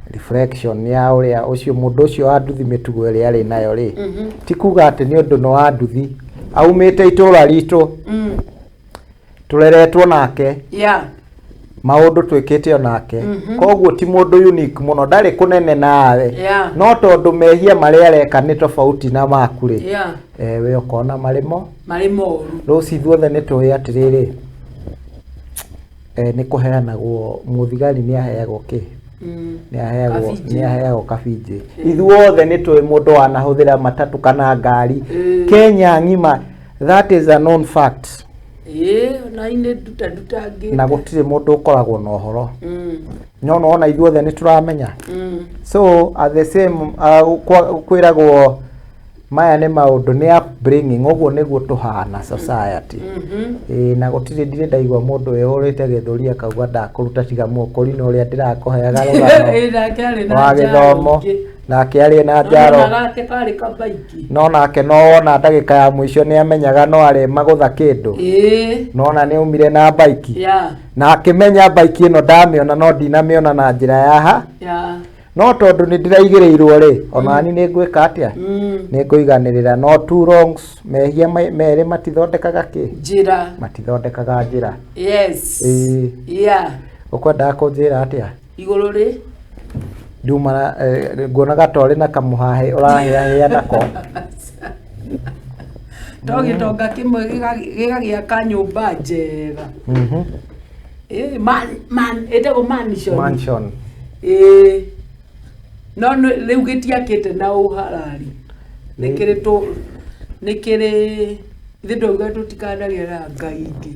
Reflection ya ũrĩa ũcio mũndũ ũcio wa nduthi mĩtugo ĩrĩa arĩ nayo rĩ, ti kuga atĩ nĩ ũndũ no wa nduthi aumĩte itũra ritũ, tũreretwo nake, maũndũ twĩkĩte onake, koguo ti mũndũ unique mũno, ndarĩ kũnene nawe, no tondũ mehia marĩa areka nĩ tofauti na maku rĩ, we ũkona marĩ mo
marĩ moru.
Rũci ithuothe nĩ tũĩ atĩrĩrĩ, nĩ kũheanagwo, mũthigari nĩ aheagwo kĩ? Nĩ aheagwo, nĩ aheagwo kabinjĩ. Ithuothe nĩ tũĩ mũndũ wanahũthĩra matatũ kana ngari Kenya ng'ima, that is a known fact.
Na inĩ nduta ndutangĩte.
Na gũtirĩ mũndũ ũkoragwo na ũhoro. No nĩwona ithuothe nĩ tũramenya. So at the same kwĩragwo maya nĩ maũndũ nĩ upbringing, ũguo nĩguo tũhana society. Na gũtirĩ ndirĩ ndaigua mũndũ wĩhũrĩte gĩthũri akauga ndakũruta tiga mũkũri na ũrĩa ndĩrakũheaga rũgano wa gĩthomo, nake arĩ na njaro, no nake no wona ndagĩka ya mũico nĩ amenyaga no arĩ magũtha kĩndũ, nona nĩ aumire na baiki, na akĩmenya baiki ĩno ndamĩona no ndinamĩona na njĩra ya ha, no tondũ nĩ ndĩraigĩrĩirwo rĩ, onani nĩ ngwĩka atĩa, nĩ ngũiganĩrĩra. No two wrongs, mehia merĩ matithondekaga kĩ?
Njĩra.
Matithondekaga njĩra.
Yes.
Ũkwendaga kũnjĩra atĩa?
Igũrũ rĩ?
Nduma nguonaga ta ũrĩ na kamũhahĩ ũrahĩahĩa nako.
To gĩtonga kĩmwe gĩgagĩaka nyũmba njega. Ĩtagwo mansion.
Mansion.
No rĩu gĩtiakĩte na ũharari. Nĩ kĩrĩ tũ, nĩ kĩrĩ, ithuĩ twauga tũtikanagĩe na ngai ingĩ.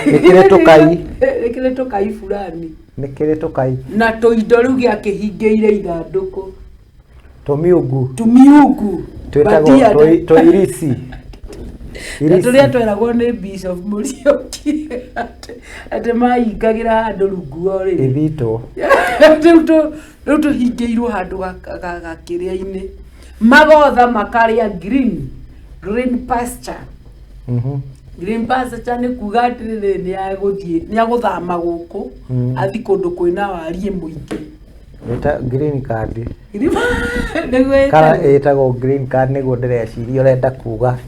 Nĩ kĩrĩ tũkai.
Nĩ kĩrĩ tũkai fulani.
Nĩ kĩrĩ tũkai.
Na tũindo rĩu gĩakĩhingĩire ithandũkũ.
Tũmiungu.
Tũmiungu.
Twĩtagwo tũirisi.
Na tũrĩa tweragwo nĩ Bishop Mũriũki atĩ mahingagĩra handũ rungu o rĩ.
Ithitũ.
Rĩu tũhingĩirwo handũ gakĩrĩa-inĩ. Magotha makarĩa green, green pasture. Green pasture nĩ kuga atĩrĩrĩ, nĩ agũthiĩ, nĩ agũthama gũkũ, athiĩ kũndũ kwĩna wariĩ mũingĩ.
Ĩta green card.
Nĩguo
Kana
ĩtagwo.
ĩtagwo green card nĩguo ndĩreciria ũrenda kuga.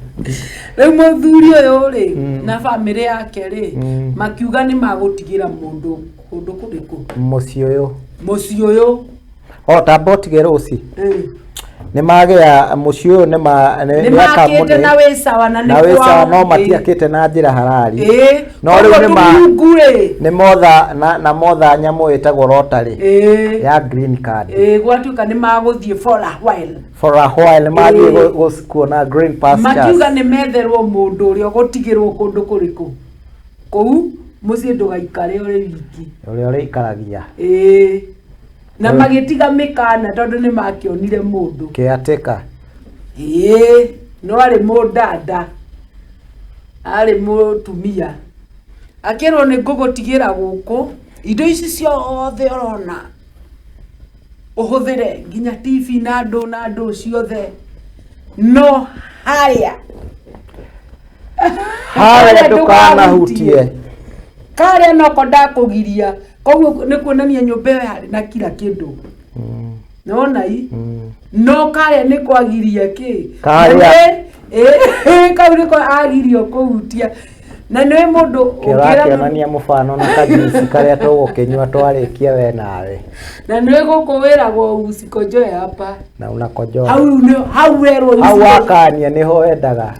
Rĩu mũthuri ũyũ rĩ, na bamĩrĩ yake rĩ, makiuga nĩ magũtigĩra mũndũ kũndũ kũrĩkũ?
Mũciĩ ũyũ.
Mũciĩ ũyũ.
O tamba ũtige rũci. Nĩ magĩa mũciĩ ũyũ nĩ ma,
nĩ makĩte na wĩ sawa na nĩ
na wĩ sawa,
kwao.
no matiakĩte na njĩra harari. No
Koguo
rĩu nĩ ma-
tũmiungu rĩ.
Nĩ motha, na motha nyamũ ĩtagwo lottery. Ya green card.
Gwatuĩka nĩ magũthiĩ for a while.
For a while, nĩ mathiĩ kuona green pastures.
Makiuga nĩ metherwo mũndũ ũrĩa ũgũtigĩrwo kũndũ kũrĩkũ. Kũu mũciĩ ndũgaikare ũrĩ wiki.
Ũrĩa ũrĩikaragia.
Na magĩtiga mĩkana tondũ nĩ makĩonire mũndũ.
Caretaker.
No arĩ mũndanda. Arĩ mũtumia. Akĩrwo nĩ ngũgũtigĩra gũkũ. Indo ici ciothe ũrona. Ũhũthĩre nginya TV na andũ na andũ ciothe. No harĩa.
Harĩa ndũkanahutie.
Karĩa noko ndakũgiria. Koguo nĩ kuonania nyũmba ĩyo yarĩ na kila kĩndũ. Nĩwona i? No karĩa nĩ kwagiria kĩ?
Karĩa.
Kau nĩko agirio kũhutia. Na nĩ mũndũ ũngĩra
Kĩrakĩonania mũbano na kajuici karĩa tũgũkĩnyua twarĩkia we nawe.
Na nĩ gũkũ wĩragwo usikonjoe hapa.
Na unakojoa.
Hau nĩ, hau werwo
Hau
usikonjoe.
wakania nĩho wendaga.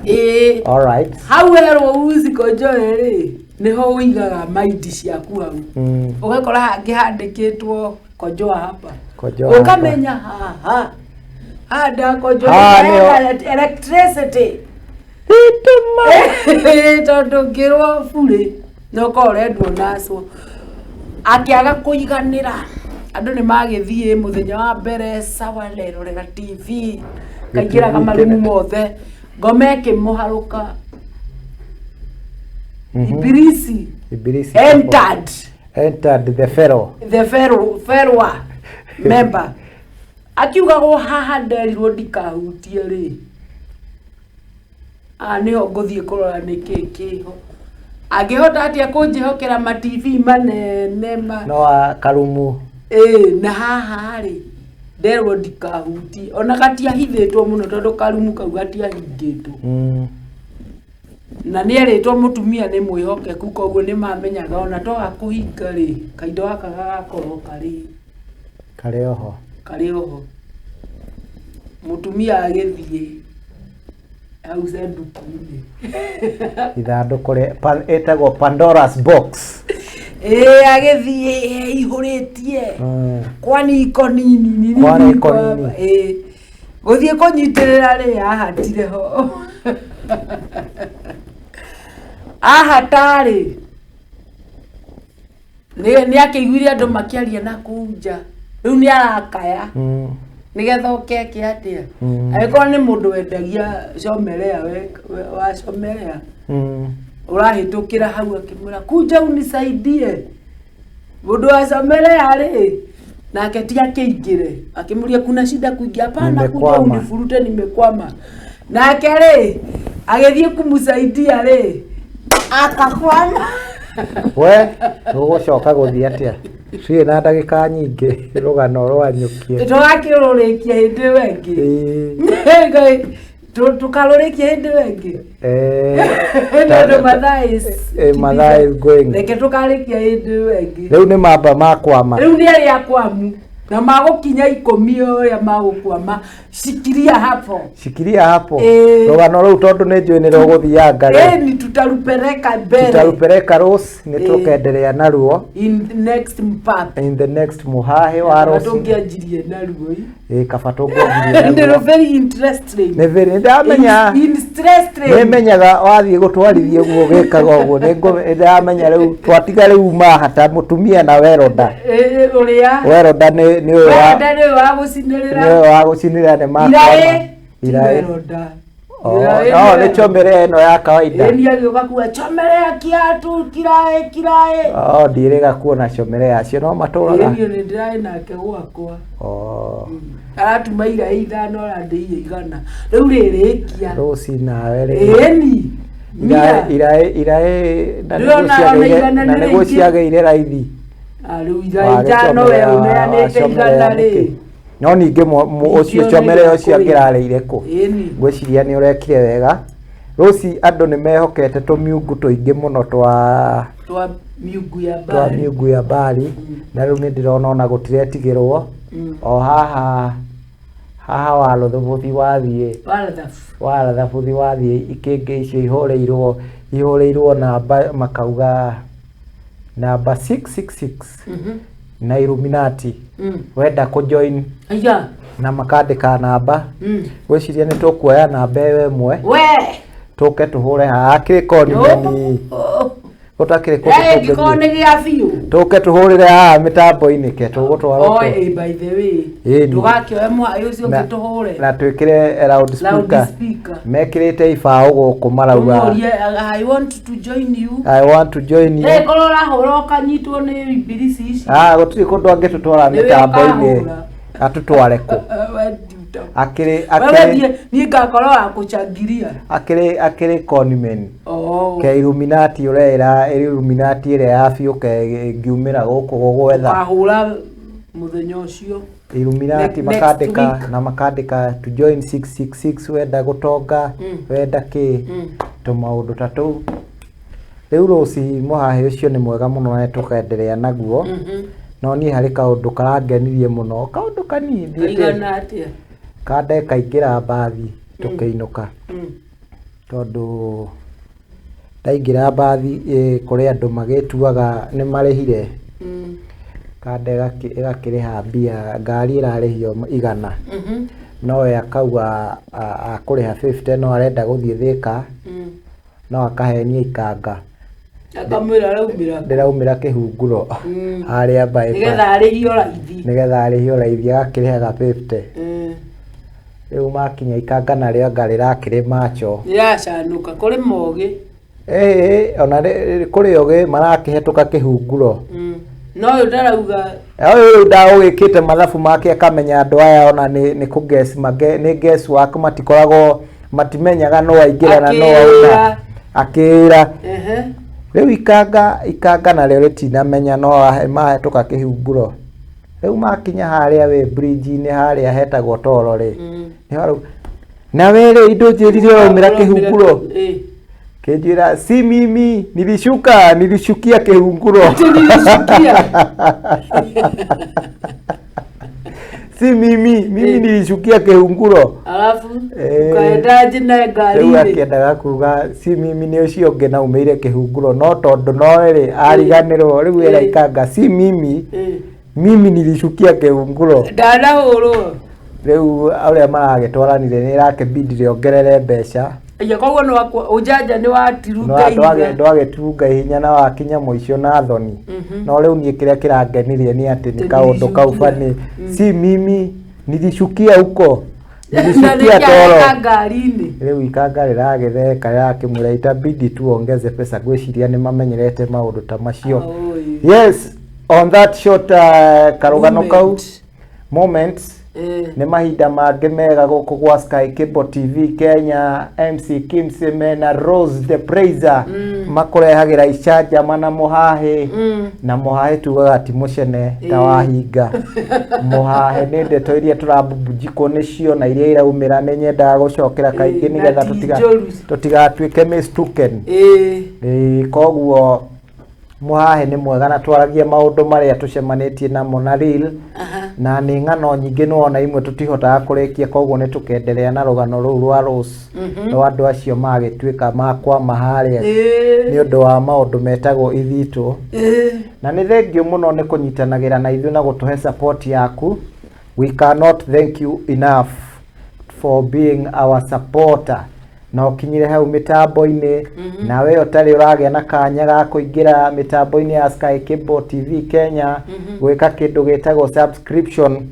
All right.
Hau werwo usikonjoe rĩ, nĩho ũigaga maindi ciaku hau. Ũgakora hangĩ handĩkĩtwo konjoa hapa.
Konjoa hapa.
Ũkamenya haha. Haha ndakonjoa.
Haha nĩho.
Electricity.
Thitima.
Tondũ ngĩrwo burĩ no ũkorwo ũrendwo nacwo. Akĩaga kũiganĩra. Andũ nĩ magĩthiĩ mũthenya wa mbere sawa rerorera TV. Kaingĩraga marumu mothe. Ngoma ĩkĩmũharũka. Ibilisi.
Ibilisi.
Entered.
Entered the fellow.
The fellow, fellow member. Akiugagwo haha nderirwo ndikahutie rĩ. Nĩho ngũthiĩ kũrora nĩkĩ kĩho. Angĩhota atĩa kũnjĩhokera ma TV manene ma
No a karumu.
Ĩĩ, na haha rĩ nderwo ndikahutie ona gatiahithĩtwo mũno tondũ karumu kau gatiahingĩtwo. Na nĩerĩtwo mũtumia nĩ mwĩhokeku koguo nĩ mamenyaga ona twaga kũhinga rĩ kaindo gaka gagakorwo karĩ
Karĩ oho.
Karĩ oho. Mũtumia agĩthiĩ hau cenduku-inĩ.
Ithandũkũ rĩa ĩtagwo Pandora's box.
Ĩĩ, agĩthiĩ eihũrĩtie. Kwani iko nini nini?
Kwani iko nini?
Ĩĩ, gũthiĩ kũnyitĩrĩra rĩ ahatire ho ahata rĩ nĩ akĩiguire andũ makĩaria na kũu nja, rĩu nĩ arakaya nĩgetha ũkeke atĩa? Angĩkorwo nĩ mũndũ wendagia comerea wa comerea ũrahĩtũkĩra hau akĩmwĩra kuja unisaidie, mũndũ wa comerea rĩ nake ti akĩingĩre akĩmũria kuna shida kuingia? Hapana, kuja
Nimekwama.
Unifurute, nimekwama. Nake rĩ agĩthiĩ kumsaidia rĩ akakwama.
We ũgũcoka gũthiĩ atĩa? Cirĩ na ndagĩka nyingĩ rũgano rwanyũkie.
Tũgakĩrũrĩkia hĩndĩ ĩyo ĩngĩ.
Ĩĩ.
Tũkarũrĩkia hĩndĩ ĩyo ĩngĩ.
Eh,
Tondũ mathaa is
mathaa is going.
Reke tũkarĩkia hĩndĩ ĩyo ĩngĩ.
Rĩu nĩ mamba makwama.
Rĩu nĩ arĩa akwamu na magũkinya 10 ũrĩa magũkwama, shikilia hapo.
Shikilia hapo.
Ĩĩ.
Rũgano rũu tondũ nĩ njũĩ nĩ rũgũthianga rĩ.
Ĩni tutarupeleka mbere.
Tutarupeleka rose nĩ
Ĩĩ.
tũkenderea naruo
in the next part.
In the next mũhahĩ wa
Kaba
rose.
tũngĩanjirie naruo ĩ.
Ĩ, kaba tũngĩanjirie
Nĩ
naruo.
very interesting.
Nĩ very ndamenya.
Interesting.
Nĩmenyaga wathiĩ gũtwarithia ũguo gĩkaga ũguo nĩ ndĩramenya rĩu twatiga rĩu mahata mũtumia na weronda.
Ũrĩa
Weronda nĩ ũyũ wa
weronda nĩ ũyũ wa gũcinĩrĩra.
Nĩ ũyũ wa gũcinĩrĩra nĩ makwama.
Iraĩ ti
Iraĩ.
weronda.
Oh,
Iraĩ
no
nĩ
nĩ
weronda.
chomerea ĩno ya kawaida.
Ĩni agĩũka kuga chomerea kiatu kiraĩ kiraĩ.
Oh, ndiĩrĩga kuona chomerea acio no matũraga.
Ĩni nĩ ndĩraĩ nake gwakwa.
Oh.
Aratuma iraĩ 5 arandĩire 100 rĩu rĩrĩkia.
Rũci nawe rĩ.
Ĩni
Iraĩ iraĩ iraĩ na
Rĩu
nĩguo
ona
ciagĩire
100
na
nĩ
nĩguo
rĩingĩ.
ciagĩire raithi.
Rĩu iraĩ 5 we ũneanĩte 100 rĩ.
No ningĩ ũcio
Ningĩ
chomerea
ona
ũcio
kũrĩ.
angĩrarĩire kũ?
Ĩni.
Ngwĩciria nĩ ũrekire wega. Rũci andũ nĩ mehokete tũmiungu tũingĩ mũno twa
Twa miungu ya
twa
mbari.
miungu ya mbari na rĩu nĩ ndĩrona ona gũtiretigĩrwo. O haha haha warũthũbũthi wathiĩ
Warathabu.
warathabuthi wathiĩ ikĩngĩ icio ihũrĩirwo namba makauga namba 666 na Illuminati wenda kũjoin
Aya.
na makandĩka namba. Ngwĩciria nĩ tũkuoya namba ĩyo ĩmwe
We.
tũke tũhũre haha akĩrĩ konimeni gũtakĩrĩ kũndũ
Ĩngĩkorwo
kũngĩ
nĩ gĩa biũ.
tũke tũhũrĩre haha mĩtambo-inĩ ke tũgũtwara
Oe,
kũ?
by the way.
Ĩni.
Ndũgakĩoe mwa ũcio
Na-
ũngĩ tũhũre.
na twĩkĩre loudspeaker.
Loudspeaker.
Mekĩrĩte ibaũ gũkũ marauga
Tũmũrie, "I want to join you."
"I want to join you."
Eh, korwo ũrahũra ũkanyitwo nĩ ibilisi ici.
Ah, gũtirĩ kũndũ angĩtũtwara
Nĩwe
mĩtambo-inĩ.
ũkahũra.
Atũtware kũ?
We ndiuta.
Akĩrĩ
Wewe
akĩrĩ
niĩ ngakorwo wa kũchangiria.
akĩrĩ conman.
Oh.
Ke Illuminati ũreĩra Illuminati ĩrĩa ya biũ ke ĩngiumĩra gũkũ gũgwetha.
Ũkahũra mũthenya ũcio.
Illuminati
Next
makandĩka
week.
na makandĩka to join 666 wenda gũtonga wenda kĩ tũmaũndũ ta tũu. Rĩu rũci mũhahĩ ũcio nĩ mwega mũno na tũkenderea naguo. No niĩ harĩ kaũndũ karangenirie mũno, kaũndũ kanini thiĩte
Kaigana atĩa?
kande kaingĩra mbathi tũkĩinũka. Tondũ ndaingĩra mbathi kũrĩ andũ magĩtuaga nĩ marĩhire. Kande ĩgakĩrĩha mbia, ngari ĩrarĩhio 100. No we akauga akũrĩha 50 no arenda gũthiĩ Thĩka. No akahenia ikanga.
Akamwĩra araumĩra.
Ndĩraumĩra kĩhunguro harĩa bypass.
Nĩgetha arĩhio raithi.
Nĩgetha arĩhio raithi agakĩrĩhaga 50. Rĩu makinya ikanga narĩo anga rĩrakĩrĩ macho.
Rĩracanũka kũrĩ mogĩ.
Ĩĩ, ona kũrĩ ogĩ marakĩhetũka kĩhunguro.
No ũyũ ndarauga.
Ũyũ rĩu ndaũgĩkĩte mathabu make akamenya andũ aya ona nĩ kũ guess nĩ guess work matikoragwo matimenyaga no aingĩra na no auma. Akĩra. Rĩu ikanga narĩo rĩtinamenya no mahetũka kĩhunguro. Rĩu makinya harĩa wĩ bridge-inĩ harĩa hetagwo toro rĩ, nĩho arauga na we rĩ, indo njĩrire ũraumĩra kĩhunguro. Kĩnjĩra si mimi nilishuka, nilishukia kĩhunguro.
Ati nilishukia.
Si mimi, mimi nilishukia kĩhunguro.
Alafu
Eh.
ukaendaje na
Rĩu
ngari-inĩ?
akĩendaga kuga si mimi nĩ ũcio ũngĩ naumĩire kĩhunguro, no tondũ nowe rĩ ariganĩrwo rĩu eraikanga si mimi, mimi nilishukia kĩhunguro.
Ndanahũrwo.
Rĩu ũrĩa maragĩtwaranire nĩ ĩrakĩbidi rĩongerere mbeca.
Ya koguo nĩ wakwa ũjanja nĩ watirunga ihiga.
Ndwagĩturunga ihinya na wakinya mũico na thoni. No rĩu niĩ kĩrĩa kĩrangenirie nĩ atĩ nĩ kaũndũ kau
Nilishukia.
bani si mimi nilishukia huko,
Na
nilishukia
nĩkĩareka
toro.
ngari-inĩ.
Rĩu ikanga rĩragĩtheka rĩrakĩmwĩra itabidi tuongeze pesa. Ngwĩciria nĩ mamenyerete maũndũ ta macio.
Oi.
Yes, on that short karũgano kau
Moment.
moments nĩ mahinda mangĩ mega gũkũ gwa Sky Cable TV Kenya. MC Kimseme na Rose the Praiser makũrehagĩra icanjama na mũhahĩ, na mũhahĩ tugaga ti mũcene ta wahinga. Mũhahĩ nĩ ndeto iria tũrabubujikwo nĩcio na iria iraumĩra nĩ nyendaga gũcokera kaingĩ
na
nĩgetha
ti njũru.
tũtigatuĩke mistaken. Ĩĩ, koguo mũhahĩ nĩ mwega na twaragie maũndũ marĩa tũcemanĩtie namo na real, na nĩ ng'ano nyingĩ nĩwona imwe tũtihotaga kũrĩkia, koguo nĩ tũkenderea na rũgano rũu rwa Rose rwa andũ acio magĩtuĩka makwama harĩa nĩ ũndũ wa maũndũ metagwo ithitũ. Na nĩ thengiũ mũno nĩ kũnyitanagĩra na ithuĩ na gũtũhe support yaku. We cannot thank you enough for being our supporter. Na ũkinyire hau mĩtambo-inĩ, na we ũtarĩ ũragĩa na kanya ga kũingĩra mĩtambo-inĩ ya Sky Cable TV Kenya gwĩka kĩndũ gĩtagwo subscription,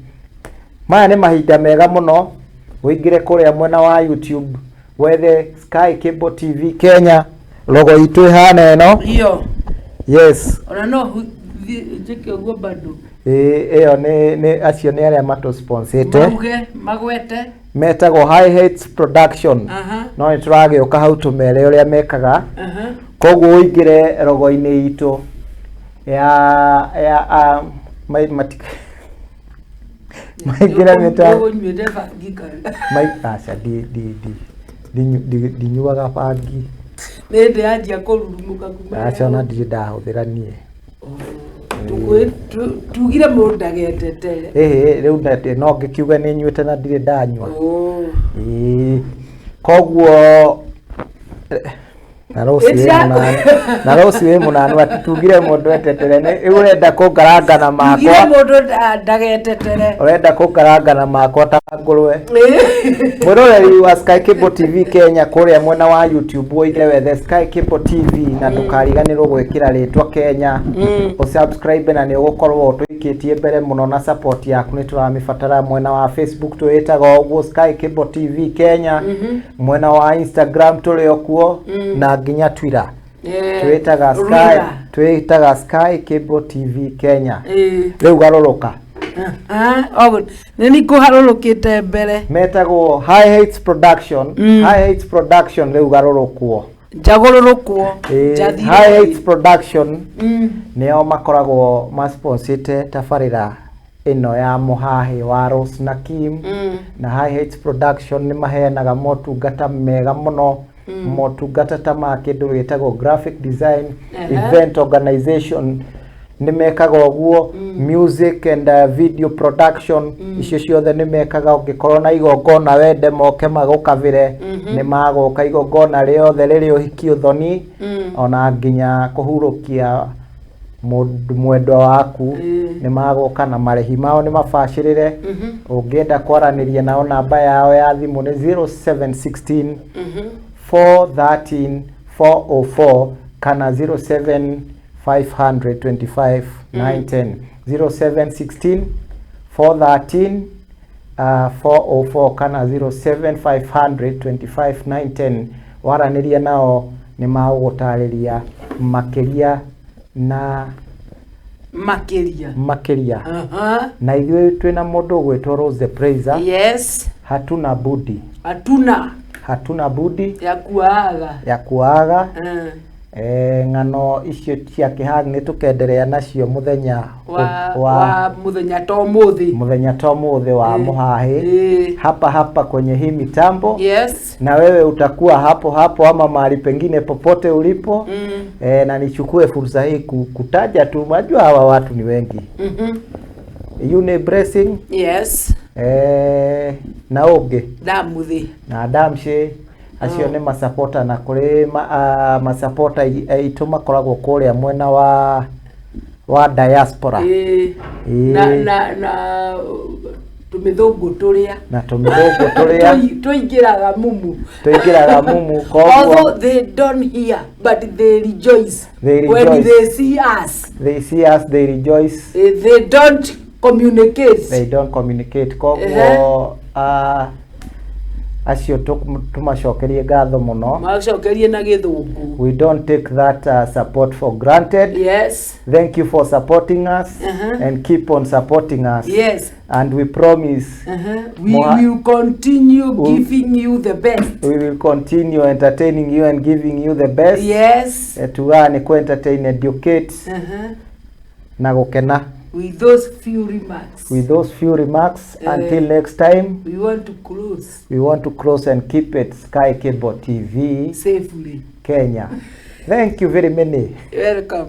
maya nĩ mahinda mega mũno ũingĩre kũrĩa mwena wa YouTube wethe Sky Cable TV Kenya, logo itũ ĩhana ĩno.
Hiyo.
Yes.
Ona no njĩke ũguo bado.
Ĩĩ, ĩyo nĩ acio nĩ arĩa matũsponsĩte.
Mauge magwete.
Metagwo High Heights Production. No nĩ tũragĩũka hau tũmere ũrĩa mekaga. Koguo ũingĩre rogo-inĩ itũ ya maingĩre mĩtambo.
Ũnyuĩte bangi kana?
Aca, ndinyuaga bangi.
Nĩ ndĩ yanjia kũrurumũka kuma.
Aca, ona ndirĩ ndahũthĩra niĩ.
Tugire mũndũ ndagetetere.
Ĩhĩ, rĩu no ngĩkiuge nĩ nyuĩte na ndirĩ ndanyua. Ĩĩ, koguo na Rose wĩ mũnanu, na Rose wĩ mũnanu atĩ tugire mũndũ etetere nĩ ũrenda kũngaranga na
Tugire
makwa.
mũndũ ndagetetere.
Ũrenda kũngaranga na makwa ta ngũrwe. Mwĩroreri wa Sky Cable TV Kenya, kũrĩa mwena wa YouTube ũingĩre wethe Sky Cable TV na ndũkariganĩrwo gwĩkĩra rĩtwa Kenya, ũsubscribe na nĩ ũgũkorwo ũtũikĩtie mbere mũno, na support yaku nĩ tũramĩbatara. Mwena wa Facebook twĩtaga ũguo Sky Cable TV Kenya, mwena wa Instagram tũrĩ o kuo na nginya Twitter twĩtaga Sky, twĩtaga Sky Cable TV Kenya. Rĩu garũrũka.
Nĩ ni kũharũrũkĩte mbere.
Metagwo High Heights Production. High Heights Production, rĩu garũrũkwo.
Njagũrũrũkwo.
Ĩĩ, High Heights Production nĩo makoragwo masponsĩte tabarĩra ĩno ya mũhahĩ wa Rose na Kim. Na High Heights Production nĩ maheanaga motungata mega mũno, motungata ta ma kĩndũ gĩtagwo graphic design, event organization nĩ mekaga ũguo, music and video production, icio ciothe nĩ mekaga. Ũngĩkorwo na igongona wende moke magũkavĩre, nĩ magũka igongona rĩothe rĩrĩ ũhiki, ũthoni, ona nginya kũhurũkia mũndũ mwendwa waku, nĩ magũka na marĩhi mao nĩ mabacĩrĩre. Ũngĩenda kwaranĩria nao, namba yao ya thimũ nĩ 0716 413 404 kana 07 525 910, 0716 413 404 kana 07 525 910. Waranĩria nao nĩ magũgũtarĩria makĩria na
Makĩria.
Makĩria. Na ithuĩ twĩna mũndũ ũgwĩtwo Rose the Praiser.
Yes.
Hatuna budi.
Hatuna.
Hatuna budi
ya kuaga.
Ya kuaga. Ng'ano icio cia kĩhang nĩ tũkenderea nacio mũthenya
wa mũthenya ta ũmũthĩ.
Mũthenya ta ũmũthĩ wa mũhahĩ hapa hapa kwenye hii mitambo.
Yes.
Na wewe utakuwa hapo hapo ama mahali pengine popote ulipo. Na nichukue fursa hii kutaja tu, unajua hawa watu ni wengi. Yune Blessing.
Yes.
Na ũngĩ
Ndamuthi.
Na Damshe acio nĩ masapota na kũrĩ masapota aitũ makoragwo kũrĩa mwena wa diaspora.
Na tũmĩthũngũ tũrĩa
na tũmĩthũngũ tũrĩa
tũingĩraga mumu.
Tũingĩraga mumu koguo.
Although they don't hear, but they rejoice.
They
when
rejoice.
they see us.
They see us, they rejoice.
They don't communicate.
They don't communicate. Koguo acio tumacokerie ngatho mũno.
Macokerie na gĩthũngũ.
We don't take that support for granted.
Yes.
Thank you for supporting us and keep on supporting us.
Yes.
And we promise
We will continue giving you the best.
We will continue entertaining you and giving you the best.
Yes.
Tugaga nĩ ku entertain, educate na gũkena.
With those few remarks.
With those few remarks, until next time.
We want to close.
We want to close and keep it Sky Cable TV.
Safely.
Kenya. Thank you very many.
Welcome.